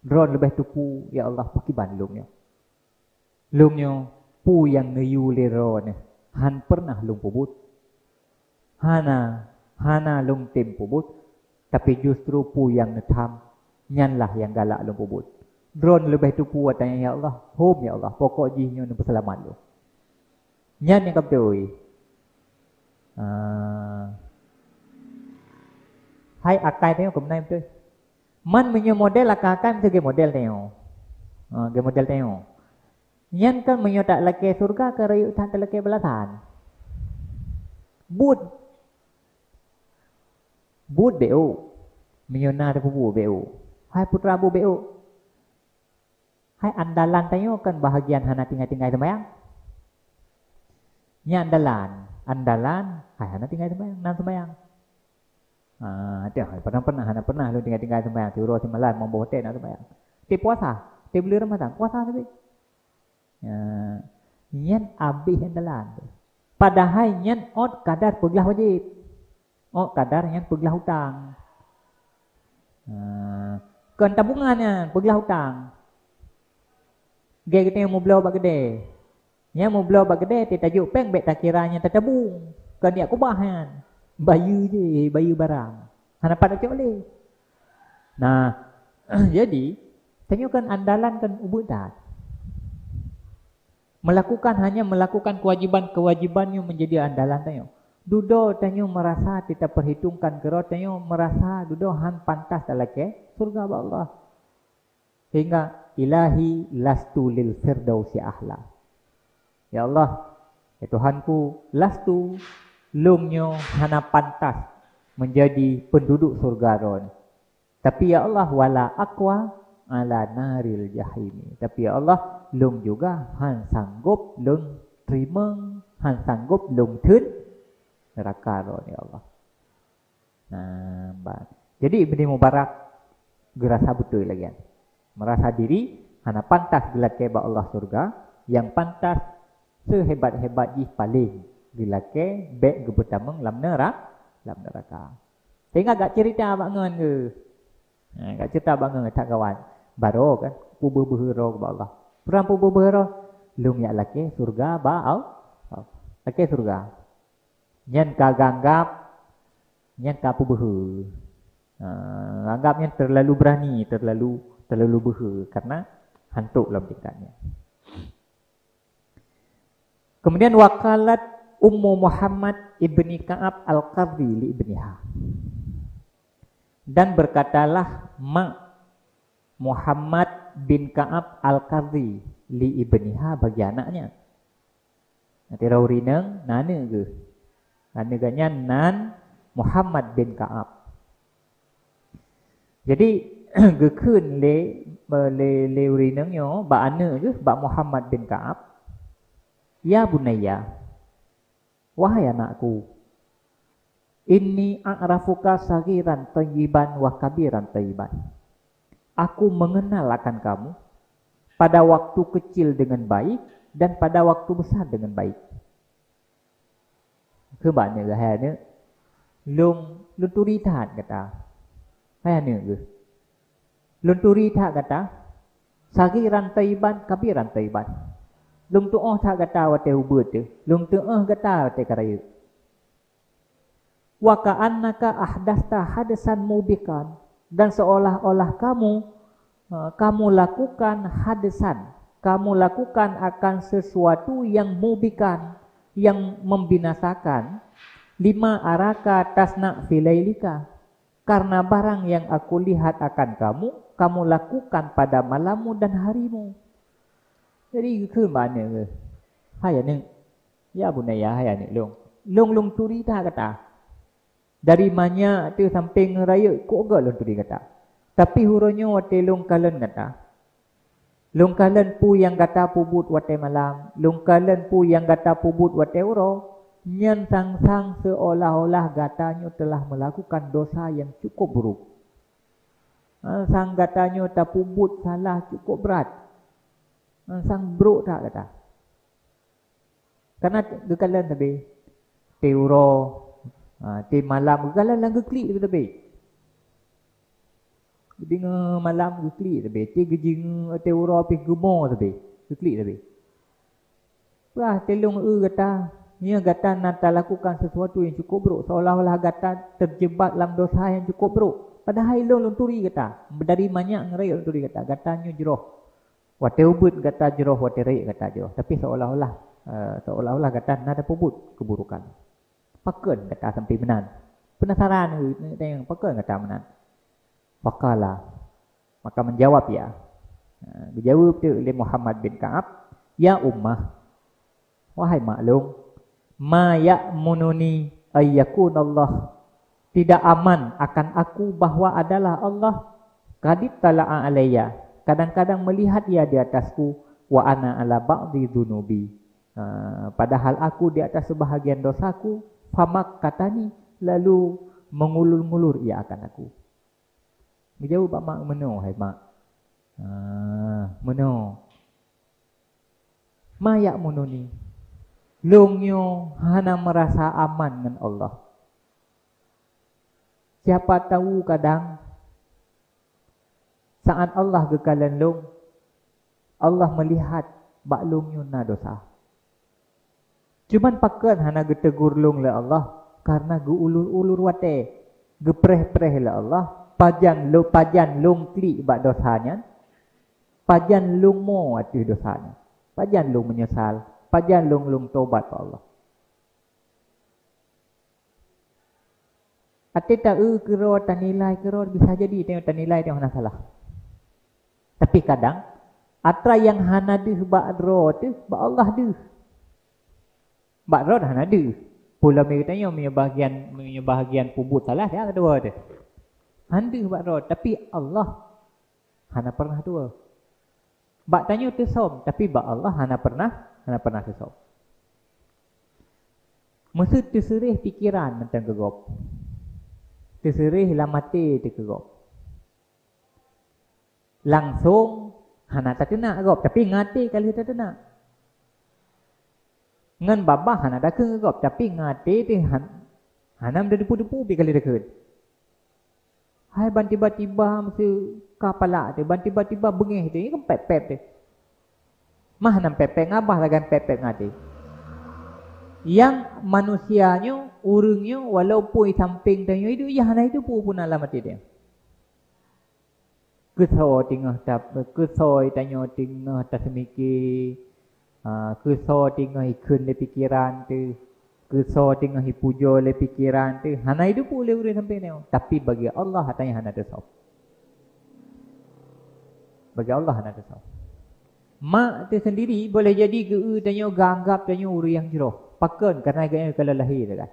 Droeneuh leubeh teupeue, ya Allah, pakiban lôn nyoe. Lôn nyoe peue nyang neuyue lé Droeneuh hán peureunah lôn peubuet. Hana, hana lôn tem peubuet, tapi justru peue nyang neutham, nyan lah nyang galak lôn peubuet. Droeneuh leubeh teupeue ata nyan, ya Allah. Hom, ya Allah, pokok jih nyoe neupeuseulamat lôn." Nyan nyang ka beutôi. Ah. Hai akai tanyoe keumeunai beutôi. Man meunyoe model akai-akai meusti geu model tanyoe. Ah, geu model tanyoe. Nyan kan meunyoe talakée syeuruga ka rayeuk that talakée balasan. Buet. Buet beu. Meunyoe na tapeubuet beu. Hai putra bu beu. Hai andalan tanyoe kan bahagian hana tinggai-tinggai seumayang. Nyan andalan, andalan hai hana tinggai seumayang, nan seumayang. Ah, teuh, pernah-pernah, hana pernah lôn tinggai-tinggai seumayang, siuroe simalam, mamboh watée na seumayang. Teuh puasa, teuh buleuen Ramadhan, puasa sabe. Ya, nyan abéh andalan tu. Padahai nyan ôt kadar peuglah wajéb. Ôt kadar nyan peuglah utang. Ha, kon tabungan nyan, peuglah utang. Geu geutanyoe meubloe bak keudée. Nyan meubloe bak keudée, teuh tajok péng bék takira nyan tatabong. Kon jak keubah nyan. Bayeue jih, bayeue barang. Hana pat tacok lé. Nah, jadi, tanyoe kan andalan kan ubeut that. Melakukan, hanya melakukan kewajiban-kewajiban nyoe menjadi andalan tanyoe. Dudoe tanyoe merasa, kita perhitungkan keudroe tanyoe merasa dudoe han pantas talakée syurga bak Allah. Sehingga, "Ilahi lastu lil firdausi ahla." Ya Allah, ya Tuhanku, lastu, lôn nyoe hana pantas menjadi penduduk syurga Droe. Tapi ya Allah, wala aqwa ala naril jahimi. Tapi ya Allah, lôn juga han sanggob lôn teurimong, han sanggob lôn theun neraka Droe, ya Allah. Nah, ba-, jadi Ibni Mubarak geurasa beutôi lagée nyan. Merasa diri hana pantas geulakée bak Allah syurga, nyang pantas sehebat-hebat jih paléng geulakée bék geupeutamong lam neura-, lam neuraka. Sehingga gak cerita bak ngon geuh. Ha, gak cerita bak ngon that kawan. Baroe kan, peubeuh-beuh droe bak Allah. Peurang peubeuh-beuh droe, lôn jak lakée syurga bak Allah. Lakée syurga. Nyan ka ganggab, nyan ka peubeuhe. Ha, anggab nyan terlalu berani, terlalu, terlalu beuhe, karena han trok lam tingkat nyan. Kemudian, waqalat Ummu Muhammad ibni Ka'ab al-Qadhi li ibniha. Dan berkatalah mak Muhammad bin Ka'ab al-Qadhi li ibniha, bagi anaknya. Nanti roh rineng, na aneuk geuh. Aneuk geuh nyan nan Muhammad bin Ka'ab. Jadi, geukheun lé, lé, lé ureueng inong nyoe bak aneuk geuh, bak Muhammad bin Ka'ab, "Ya bunayya, wahai anakku, inni a'rafuka saghiran thayyiban wa kabiran thayyiban." Aku mengenal akan kamu pada waktu kecil dengan baik dan pada waktu besar dengan baik. Kheun bak aneuk geuh, "Hai aneuk, lôn, lôn turi that gata. Hai aneuk geuh, lôn turi that gata, saghiran thayyiban, kabiran thayyiban. Lôn tu'oh that gata watée ubeuet teuh, lôn tu'oh gata watée ka rayeuk. Wa ka'annaka ahdasta hadasan mubiqan, dan seolah-olah kamu, eh, kamu lakukan hadasan, kamu lakukan akan sesuatu yang mubiqan, yang membinasakan, lima araka tasna' fi lailika, karena barang yang aku lihat akan kamu, kamu lakukan pada malammu dan harimu." Jadi, geukheun bak aneuk geuh, "Hai aneuk, ya bunayya, hai aneuk lôn, lôn, lôn turi that gata. Dari manyak teuh sampoe ngon rayeuk, kok göt lôn turi gata. Tapi uroe nyoe watée lôn kalon gata, lôn kalon peue nyang gata peubuet watée malam, lôn kalon peue nyang gata peubuet watée uroe, nyan sang-sang seolah-olah gata nyoe telah melakukan dosa nyang cukup buruk. Sang gata nyoe tapeubuet salah cukup brat. Sang brok that gata." Karena geukalon sabe, watée uroe, ha, watée malam geukalon lam geuklik sabe. Geudingoe malam geuklik sabe, watée geujingoe watée uroe pih geumo sabe, geuklik sabe. Bah, teulông eu gata, nyoe gata na talakukan sesuatu nyang cukup brok, seolah-olah gata terjebak lam dosa nyang cukup brok. Padahai lôn, lôn turi gata, dari manyak ngon rayeuk lôn turi gata, gata nyoe jroh. Watée ubeuet gata jroh, watée rayeuk gata jroh, tapi seolah-olah, eh, seolah-olah gata na tapeubuet keuburokan. Pakon gata sampoe meunan? Penasaran, eh, tanyong, pakon gata meunan? Faqala, maka menjawab ia. Ha, geujaweueb teuk lé Muhammad bin Ka'ab, "Ya ummah, wahai mak lôn, ma ya'mununi ayyakunallah, tidak aman akan aku bahwa adalah Allah, qad tala'a alayya, kadang-kadang melihat Ia di atasku, wa ana ala ba'di dzunubi, ha, padahal aku di atas sebahagian dosaku, famaqqatani, lalu mengulur-ngulur Ia akan aku." Geujaweueb bak mak, "Meunoe, hai mak. Ah, meunoe. Ma ya'mununi. Lôn nyoe hana meurasa aman ngon Allah. Siapa tahu kadang saat Allah geukalon lôn, Allah meulihat bak lôn nyoe na dosa. Cuman pakon hana geutegur lôn lé Allah, kareuna geuulur-ulur watée, geupreh-preh lé Allah, pajan lo-, pajan lôn klik bak dosa nyan, pajan lôn mo ateueh dosa nyan. Pajan lôn meunyeusal, pajan lôn, lôn tobat bak Allah. Até ta-eu keudroe, tanilai keudroe, bisa jadi tanyoe tanilai tanyoe hana salah. Tapi kadang, atra nyang hana deuh bak droe teuh, bak Allah deuh. Bak droe hana deuh. Peue lom geutanyoe meunyoe bahagian, meunyoe bahagian peubuet salah, ya, keudroe teuh. Han deuh bak droe, tapi Allah hana pernah tuwoe. Bak tanyoe teusom, tapi bak Allah hana pernah, hana pernah teusom. Meuseuti teuseureh pikeran mantong keu gob. Teuseureh lam até teuh keu gob. Langsong hana tateunak gob, tapi ngon até ka lheueh tateunak. Ngon babah hana takheun keu gob, tapi ngon até teuh han-, hana meudeupu-deupu pih ka lheueh takheun. Hai ban tiba-tiba meuseu ka palak teuh, ban tiba-tiba beungéh teuh, nyan kan pép-pép teuh. Mah nan pép-pép ngon babah, sagai pép-pép ngon até. Nyang manusia nyoe, ureuëng nyoe, walaupun di sampéng tanyoe hidup, ia hana hidup pun na lam até teuh. Keusoe teungoh ta-, keusoe tanyoe teungoh taseumiké, ha, keusoe teungoh ikheun lé pikeran teuh, keusoe teungoh ipujoe lé pikeran teuh, hana ideupu lé ureuëng sampéng nyoe. Tapi bagi Allah, atra nyan hana teusom. Bagi Allah hana teusom. Mak teuh sendiri boleh jadi geu-eu tanyoe, geuanggab tanyoe ureuëng nyang jroh. Pakon? Karena gobnyan ka lahé teuh kan.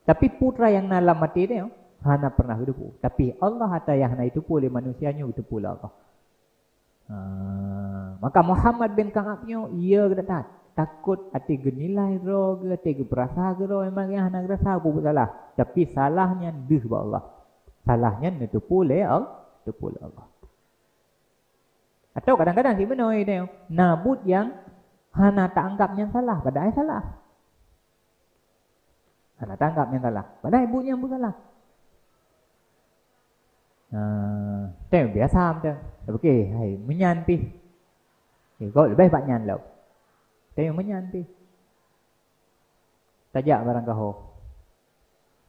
Tapi peue atra nyang na lam até nyoe hana pernah geuteupeue. Tapi Allah atra nyang hana jiteupeue lé manusia nyoe geuteupeue lé Allah. Ha, maka Muhammad bin Ka'ab nyoe, ia geuh that takot até geunilai droe geuh, até geupeurasa geuh droe, memang ia hana geurasa peubuet salah. Tapi salah nyan deuh bak Allah. Salah nyan neuteupeue lé Al-, teupeue lé Allah. Atawa kadang-kadang si meunoe, na buet nyang hana taanggab nyan salah, padahai salah. Hana taanggab nyan salah, padahai buet nyan buet salah. Nah, teuh biasa mantong. Tapi, hai, meunyan pih. Eh, kok leubeh bak nyan lom. Teuh meunyan pih. Tajak barang gaho.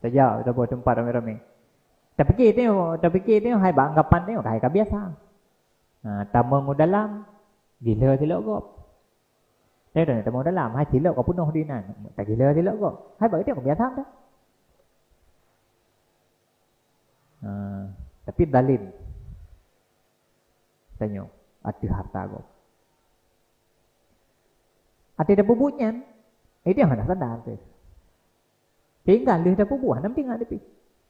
Tajak saboh teumpat ramé-ramé. Tapike teuh, tapike teuh hai bak anggapan teuh hai ka biasa. Nah, tamong u dalam, gila silok gob. Teuh, teuh, tamong u dalam, hai silok ka peunoh di nan. Tagila silok gob. Hai bak teuh ka biasa dah. Nah, tapi zalim. Tanyoe, ateueh harta gob. Até tapeubuet nyan, eh, dia hana sadar teuh. Sehingga lheueh tapeubuet hana meuingat pih.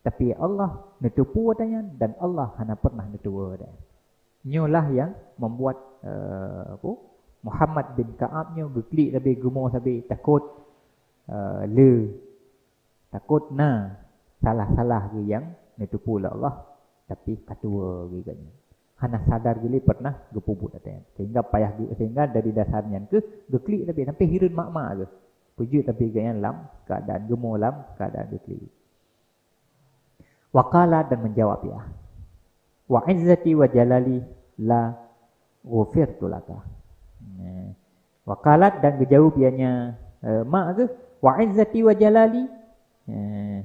Tapi Allah neuteupeue atra nyan dan Allah hana pernah neuteupeue atra nyan. Nyoe lah nyang membuat, eh, apa, Muhammad bin Ka'ab nyoe geuklik sabe, geumo sabe, takot, eh, le Takot na salah-salah geuh nyang neuteupeue lé Allah, tapi ka tuwoe geuh gobnyan. Hana sadar geuh lé pernah geupeubuet atra nyan. Sehingga payah geuh, sehingga dari dasar nyan keuh geuklik tapi sampai hireuen mak-mak geuh. Peujeuet tapi gobnyan lam keadaan geumo, lam keadaan geuklik. Wa qala, dan menjawab ia, "Wa izzati wa jalali la ghufirtu laka." Nah, wa qalat, dan geujaweueb ianya, eh, mak geuh, "Wa izzati wa jalali." Eh.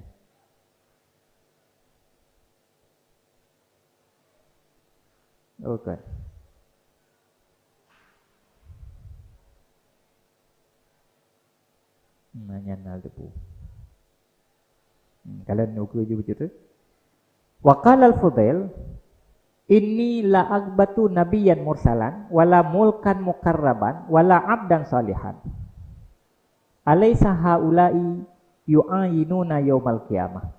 Oh, kan. Nah, nyan hal teupeu. Hmm, kalau nyoe keu jeuet beutôi tu. Wa qala al-Fudail, "Inni la aghbatu nabiyyan mursalan, wala mulkan muqarraban, wala abdan salihan. Alaisa haula'i yu'ayinuna yaumal qiyamah?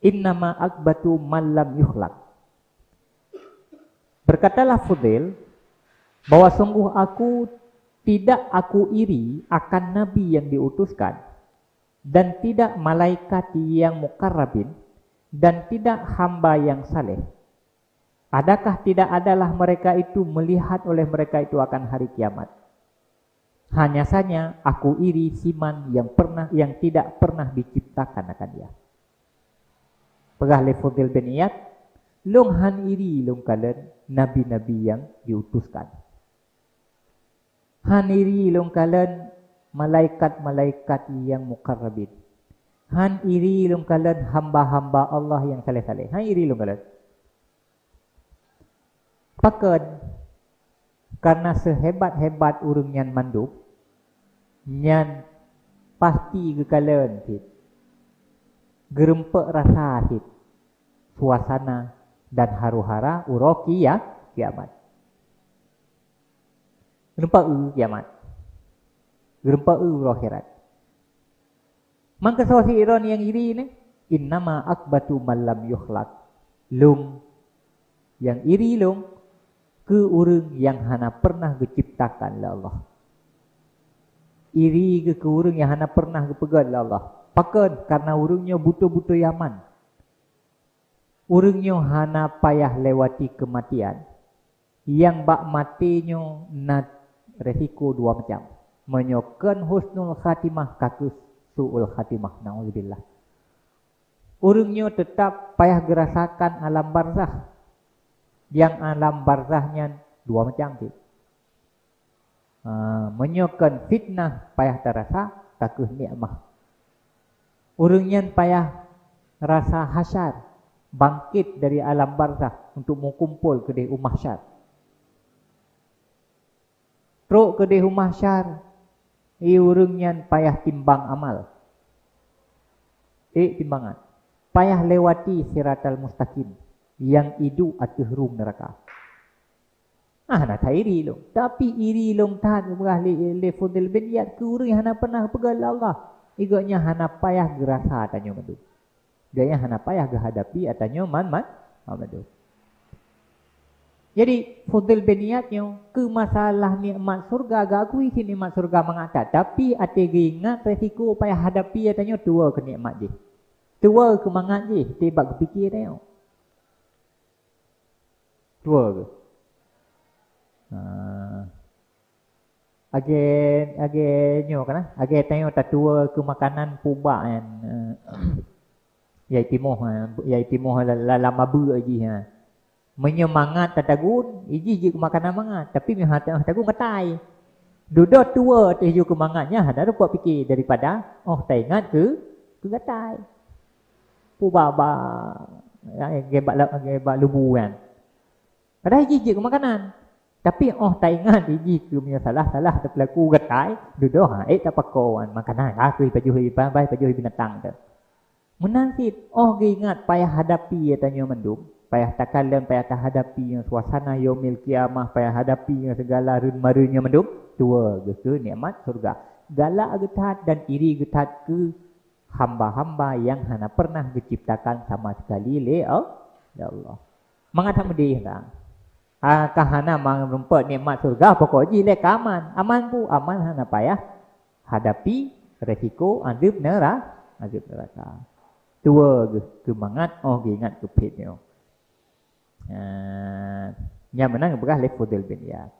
Innama aghbatu man lam yukhlaq." Berkatalah Fudail, "Bahwa sungguh aku tidak aku iri akan nabi yang diutuskan, dan tidak malaikat yang mukarrabin, dan tidak hamba yang saleh. Adakah tidak adalah mereka itu melihat oleh mereka itu akan hari kiamat? Hanya saja aku iri siman yang pernah, yang tidak pernah diciptakan akan dia." Peugah lé Fudail bin Iyad, "Lôn han iri lôn kalon nabi-nabi yang diutuskan. Han iri lôn kalon malaikat-malaikat yang mukarrabin. Han iri lôn kalon hamba-hamba Allah yang saleh-saleh. Han iri lôn kalon." Pakon? Karena seuhebat-hebat ureuëng nyan mandum, nyan pasti geukalon cit, geurumpok rasa cit suasana dan haru-hara uroe kia-, kiamat. Geurumpok eu kiamat. Geurumpok eu uroe akhirat. Mangkeusau si Iron nyang iri nyoe, "Innama akbatu man lam yukhlaq." Lôn, nyang iri lôn keu ureuëng nyang hana pernah geuciptakan lé Allah. Iri geuh keu ureuëng nyang hana pernah geupeugét lé Allah. Pakon? Karena ureuëng nyoe beutôi-beutôi yaman. Ureuëng nyoe hana payah lewati keumatian. Nyang bak maté nyoe na resiko dua macam. Meunyoe kon husnul khatimah, ka kheueh su'ul khatimah. Nauzubillah. Ureuëng nyoe teutap payah geurasakan alam barzah. Nyang alam barzah nyan dua macam cit. Ha, meunyoe kon fitnah payah tarasa, ka kheueh nikmah. Ureuëng nyan payah rasa hasyar, bangkét dari alam barzah untuk meukumpol keudeh u mahsyar. Trok keudeh u mahsyar, i ureuëng nyan payah timbang amal. Ék timbangan. Payah lewati siratal mustaqim nyang iduek ateueh rhueng neuraka. Ah, na that iri lôn. Tapi iri lôn that geupeugah lé, lé Fudel bin Iyad keu ureuëng nyang hana pernah peugah lé Allah. Igoe nyan hana payah geurasa tanyoe mandum. Gobnyan hana payah geuhadapi ateueh nyoe man, man, man mandum. Jadi, Fudel bin Iyad nyoe keu masalah nikmat syurga, geuakui cit nikmat syurga mangat that. Tapi, até geuingat resiko payah hadapi ateueh nyoe tuwoe keu nikmat jih. Tuwoe keu mangat jih, tibak geupike tanyoe. Tuwoe geuh. Ha. Lagée, lagée nyoe kana, lagée tanyoe tatuwoe keu makanan pubak nyan, eh, yai timoh, eh, yai timoh la-, la-, lam abeuk jih, ha. Meunyoe mangat tatagun, ijih jeuet keu makanan mangat, tapi meunyoe hana tagun gatai. Dudoe tuwoe teuh jeuet keu mangat nyan hana teupeu pike daripada óh taingat keu, keu gatai. Pubak bak, ya, gebak la-, gebak lubu nyan. Padahai jih jeuet keu makanan. Tapi óh taingat jih keu meunyoe salah-salah teupeulaku gatai, dudoe ha, ék tapako wan makanan, ka kheueh pajoh iba, bai pajoh binatang teuh. Meunan cit, óh geuingat payah hadapi tanyoe mandum, payah takalon, payah tahadapi ngon suasana yaumil qiyamah, payah hadapi ngon sigala reuen-mareuen nyoe mandum, tuwoe geuh keu nikmat syurga. Galak geuh that dan iri geuh that keu hamba-hamba nyang hana pernah geuciptakan sama sekali lé Al-, lé Allah. Mangat that meudeh, kan? Ah, ka hana meurumpok nikmat syurga, pokok jih lé ka aman. Aman peue? Aman hana payah hadapi resiko azeueb neura-, azeueb neuraka. Tuwoe geuh keu mangat óh geuingat keu phét nyoe. Ah, nyan meunan geupeugah lé Fudel bin Iyad.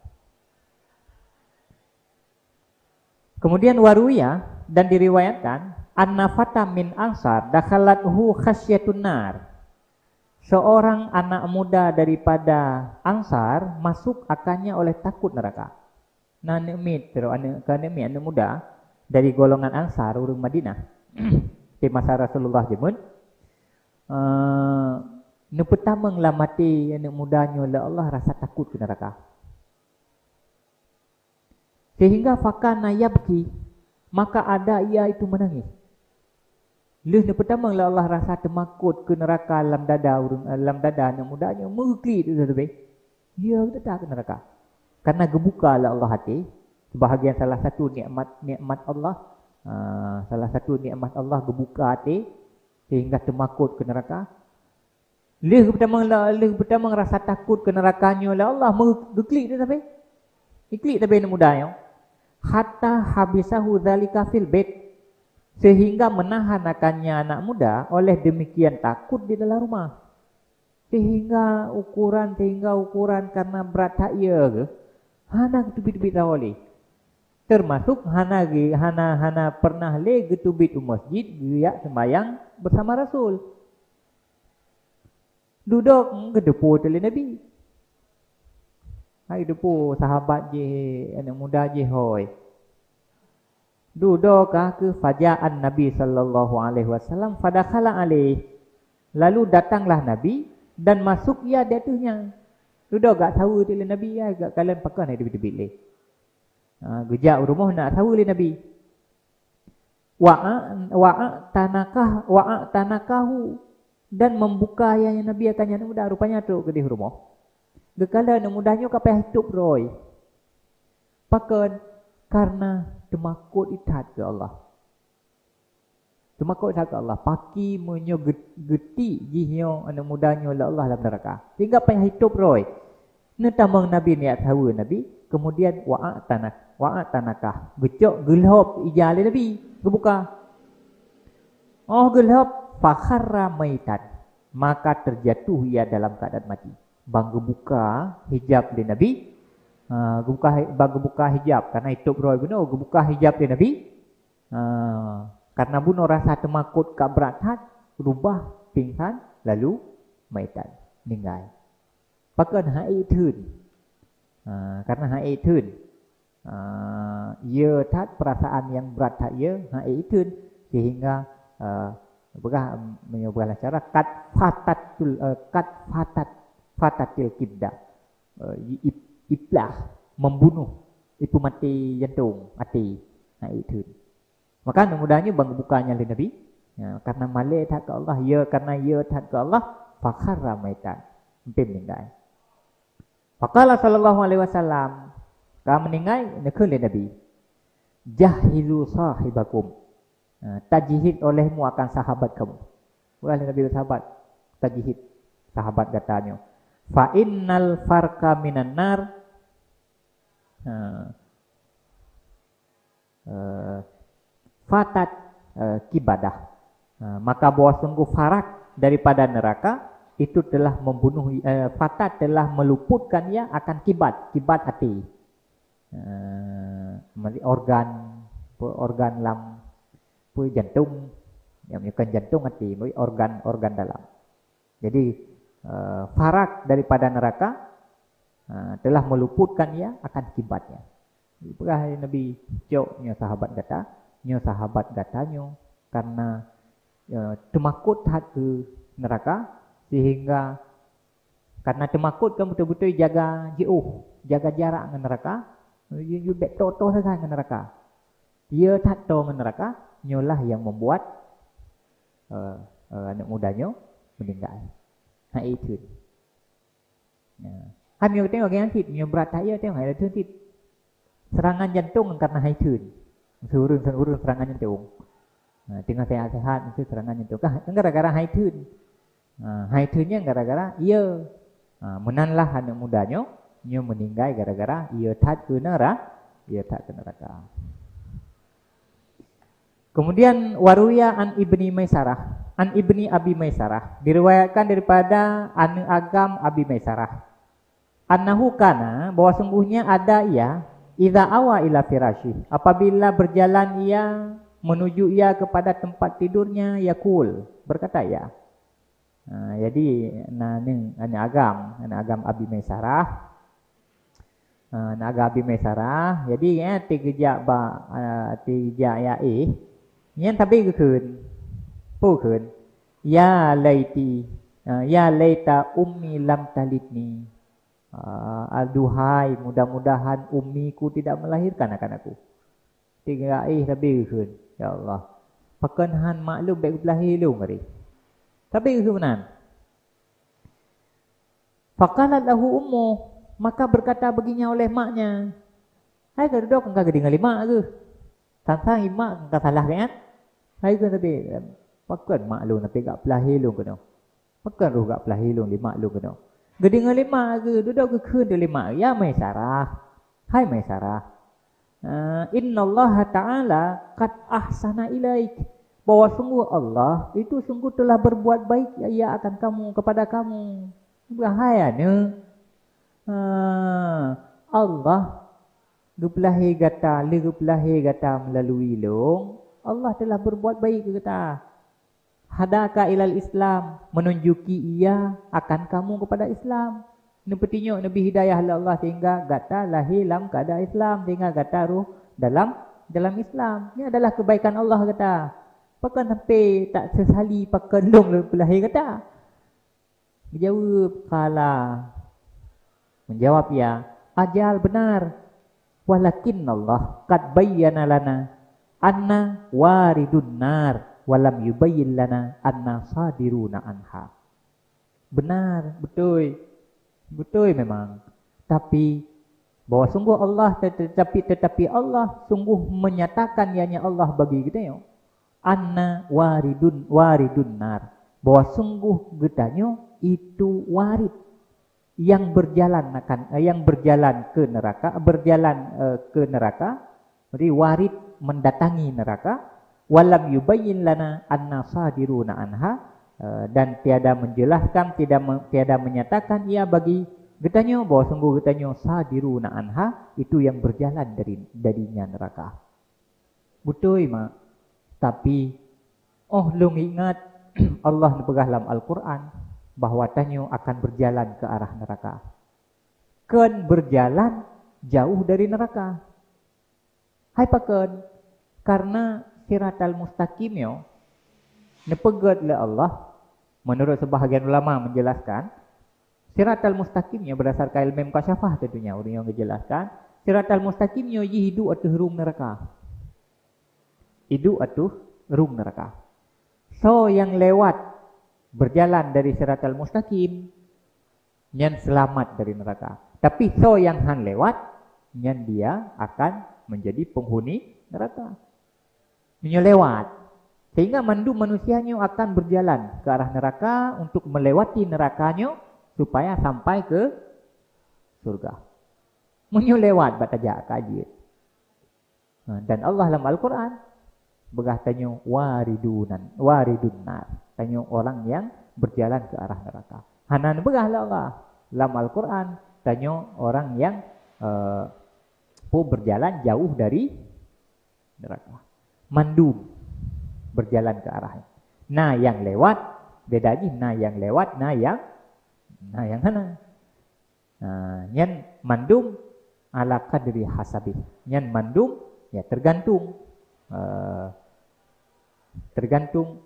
Kemudian waruya, dan diriwayatkan, anna fata min Ansar dakhalathu khasyatun nar. Seorang anak muda daripada Ansar masuk akannya oleh takut neraka. Na aneuk miet, sidroe aneuk, ka aneuk miet, aneuk muda dari golongan Ansar, ureuëng Madinah. Di masa Rasulullah jameun, eh, neupeutamong lam até aneuk muda nyoe lé Allah rasa takot keu neraka. Sehingga fakana yabki, maka ada ia itu menangis. Lheueh neupeutamong lé Allah rasa teumakot keu neraka lam dada ureuëng, lam dada aneuk muda nyoe, meuklik teuteubi. Dia geuteutak keu neraka. Karena geubuka lé Allah até, sebahagian salah satu nikmat, nikmat Allah, ah, salah satu nikmat Allah geubuka até, sehingga teumakot keu neraka. Lheueh geupeutamong la-, lheueh geupeutamong rasa takot keu neraka nyoe lé Allah, meu-, geuklik dia sabe. Iklik sabe aneuk muda nyoe. Hatta habisahu dzalika fil bait. Sehingga menahan akannya anak muda oleh demikian takut di dalam rumah. Sehingga ukuran, sehingga ukuran karena brat that ie geuh, hana geuteubiet-teubiet sahoe lé. Termasuk hana ge-, hana, hana pernah lé geuteubiet u masjid geujak sembahyang bersama Rasul. Dudoe geuteupeue teuh lé Nabi. Hai geuteupeue sahabat jih, aneuk muda jih hôi. Dudoe ka kheueh faja'an Nabi sallallahu alaihi wasallam fadakhala alaih. Lalu datanglah Nabi dan masuk ia di ateueh nyan. Dudoe geusaweue lé Nabi, ya, geukalon pakon hai teubiet-teubiet lé. Ha, geujak u rumoh na saweue lé Nabi. Wa'a, wa'a tanakah, wa'a tanakahu, dan membuka ya Nabi akan aneuk muda, rupanya trok keudeh rumoh. Geukalon aneuk muda nyoe ka payah tôb droe. Pakon? Karena teumakot that keu Allah. Teumakot that keu Allah. Paki meunyoe ge-, geuti jih nyoe aneuk muda nyoe lé Allah lam neuraka. Sehingga payah tôb droe. Neutamong Nabi neujak saweue Nabi, kemudian wa'a tanak-, wa'a tanakah. Geucok geulhôb ija lé Nabi, geubuka. Oh geulhôb, fakharra maitan. Maka terjatuh ia dalam keadaan mati. Bang geubuka hijab lé Nabi, ha, geubuka hi-, bang geubuka hijab, karena itôb droe bunoe, geubuka hijab lé Nabi, ha, karena bunoe rasa teumakot ka brat that, rubah pingsan, lalu maitan, meninggai. Pakon? Hai theun. Ha, karena hai theun. Ah, ye that perasaan nyang brat that ye, ha, eh, itheun, sehingga, ah, peugah, meunyoe peugah lam cara, kat fatatul, eh, kat fatat, fatatil kibda. Eh, i-, ip-, iplah, membunuh, ipeumaté jantong, até, ha, itheun. Maka aneuk muda nyoe bang geubuka nyan lé Nabi, ya, karena malée that keu Allah, ye karena ye that keu Allah, fakharra maitan, ampé meninggai. Faqala sallallahu alaihi wasallam, ka meuninggai, neukheun lé Nabi, "Jahhizu sahibakum." Ha, tajihid olehmu akan sahabat kamu. Peugah lé Nabi sahabat, tajihid sahabat gata nyoe. "Fa innal farqa minan nar." Ha. Eh, fatat, eh, kibadah. Eh, maka bahwa sungguh farak daripada neraka itu telah membunuh, eh, fatat telah meluputkan ia akan kibat, kibat até. Eh, meli-, organ, pe-, organ lam, pe-, jantung, yang bukan jantung até, meli-, organ-organ dalam. Jadi, eh, farak daripada neraka, eh, telah meluputkan ia akan kibatnya. Peugah Nabi, "Cok nyoe sahabat gata, nyoe sahabat gata nyoe, karena, eh, teumakot that keu neraka, sehingga karena teumakot kan beutôi-beutôi jaga jiôh, jaga jarak ngon neraka, yue, yue bèk toe-toe sagai ngon neraka. Ye that toe ngon neraka, nyoe lah yang membuat, eh, eh, aneuk muda nyoe meninggai." Ha, itheun. Ya. Hai meunyoe tengok gobnyan cit, meunyoe brat that ye tengok hai theun cit. Serangan jantung karena hai theun. Ureueng, ureueng serangan jantung. Ha, teungoh sehat-sehat meusti serangan jantung. Kah, kan gara-gara hai theun. Ha, hai theun nyan gara-gara ye. Ha, meunan lah aneuk muda nyoe, nyoe meuninggai gara-gara ye that keu nera-, ye that keu neraka. Kemudian, waruya an Ibni Maisarah, an Ibni Abi Maisarah, diriwayatkan daripada aneuk agam Abi Maisarah, annahu kana, bahwa sungguhnya ada ia, idza awa ila firasyih, apabila berjalan ia menuju ia kepada tempat tidurnya, yaqul, berkata ia. Ha, jadi, na ni aneuk agam, aneuk agam Abi Maisarah. Ha, aneuk agam Abi Maisarah. Jadi, eh, teujak ba, eh, teujak ya eh. Nyan tapi geukheun. Peue kheun? Ya laiti, eh, ya laita ummi lam talidni. Ah, aduhai, mudah-mudahan ummiku tidak melahirkan akan aku. Teungoh eh, tapi geukheun, "Ya Allah, pakon han mak lôn bèk geupeulahé lôn kari." Tapi geukheun meunan. Faqalat lahu ummu, maka berkata baginya oleh maknya, "Hai ka dudoe ka geudeungoe lé mak geuh. Sang-sang i mak ka salah kan? Hai geuh tapi, pakon mak lôn tapi gak peulahé lôn keunoe?" Pakon roh gak peulahé lôn lé mak lôn keunoe? Geudeungoe lé mak geuh, dudoe geukheun lé mak, "Ya Maisarah, hai Maisarah, eh, innallaha ta'ala qad ahsana ilaik, bahwa sungguh Allah itu sungguh telah berbuat baik Ia akan kamu, kepada kamu." Bahaya nyoe. Ha, Allah geupeulahé gata, lé geupeulahé gata melalui lôn, Allah telah berbuat baik keu gata. Hadaka ilal Islam, menunjuki Ia akan kamu kepada Islam. Neupeutunyok, neubri hidayah lé Allah sehingga gata lahé lam keuadaan Islam, sehingga gata roh dalam, dalam Islam. Ini adalah kebaikan Allah gata. Pakon sampai tak sesali pakon lôn lôn peulahé gata? Geujaweueb, qala, Menjawab ia, "Ajal benar. Walakinnallah qad bayyana lana anna waridun nar, walam yubayyin lana anna sadiruna anha." Benar, betul. Betul memang. Tapi, bahwa sungguh Allah, tetapi, tetapi Allah sungguh menyatakan, ianya Allah bagi geutanyoe, "Anna waridun, waridun nar." Bahwa sungguh geutanyoe itu warid yang berjalan akan, eh, yang berjalan ke neraka, berjalan, eh, ke neraka, jadi warid mendatangi neraka, "Walam yubayyin lana anna sadiruna anha," eh, dan tiada menjelaskan, tiada me-, tiada menyatakan ia bagi geutanyoe bahwa sungguh geutanyoe sadiruna anha, itu yang berjalan dari, darinya neraka. Betul, mak. Tapi, oh lôn ingat, Allah neupeugah lam Al-Quran bahwa tanyoe akan berjalan ke arah neraka. Kon berjalan jauh dari neraka. Hai pakon? Karena siratal mustaqim nyoe neupeugét lé Allah, menurut sebahagian ulama menjelaskan, siratal mustaqim nyoe berdasarkan ilmu mukasyafah tentunya, ureuëng nyang geujelaskan, siratal mustaqim nyoe jih iduek ateueh rhueng neraka. Iduek ateueh rhueng neraka. Soe nyang lewat berjalan dari siratal mustaqim, nyan selamat dari neraka. Tapi soe nyang han lewat, nyan dia akan menjadi penghuni neraka. Meunyoe lewat, sehingga mandum manusia nyoe akan berjalan ke arah neraka untuk melewati neraka nyoe supaya sampai ke surga. Meunyoe lewat bak tajak ka jeuet. Ha, dan Allah lam Al-Quran peugah tanyoe waridunan, waridun nar. Tanyoe orang yang berjalan ke arah neraka. Hana neupeugah lé Allah lam Al-Quran tanyoe orang yang, eh, pun berjalan jauh dari neraka. Mandum berjalan ke arah. Na nyang lewat, beda jih na nyang lewat, na nyang, na nyang hana. Nah, nyan mandum ala qadri hasabih. Nyan mandum, ya, tergantung, eh, tergantung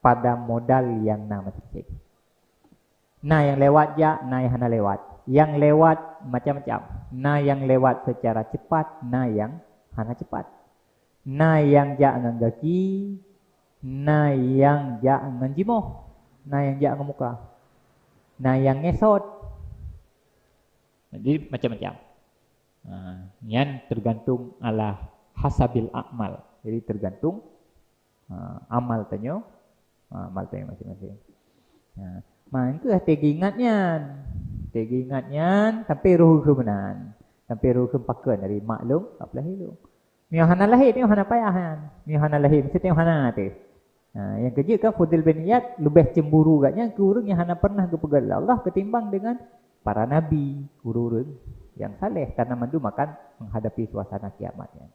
pada modal nyang na masing-masing. Na nyang lewat jak, na nyang hana lewat. Nyang lewat macam-macam. Na nyang lewat secara cepat, na nyang hana cepat. Na nyang jak ngon gaki, na nyang jak ngon jimoh, na nyang jak ngon muka, na nyang ngesot. Jadi macam-macam. Ha, nyan tergantung ala hasabil a'mal. Jadi tergantung, ha, amal tanyoe, ha, amal tanyoe masing-masing. Ha, mangkeuh teuingat nyan. Teuingat nyan sampai roh keu meunan. Sampai roh keu pakon dari mak lôn, ap lahé lôn. Meunyoe hana lahé, teuh hana payah nyan. Meunyoe hana lahé, mesti teuh hana teuh. Ha, nyang keujeuet kan Fudil bin Iyad leubeh cemburu gobnyan keu ureuëng nyang hana pernah geupeugét lé Allah ketimbang dengan para nabi, ureuëng-ureuëng nyang saleh, karena mandum akan menghadapi suasana kiamat nyan.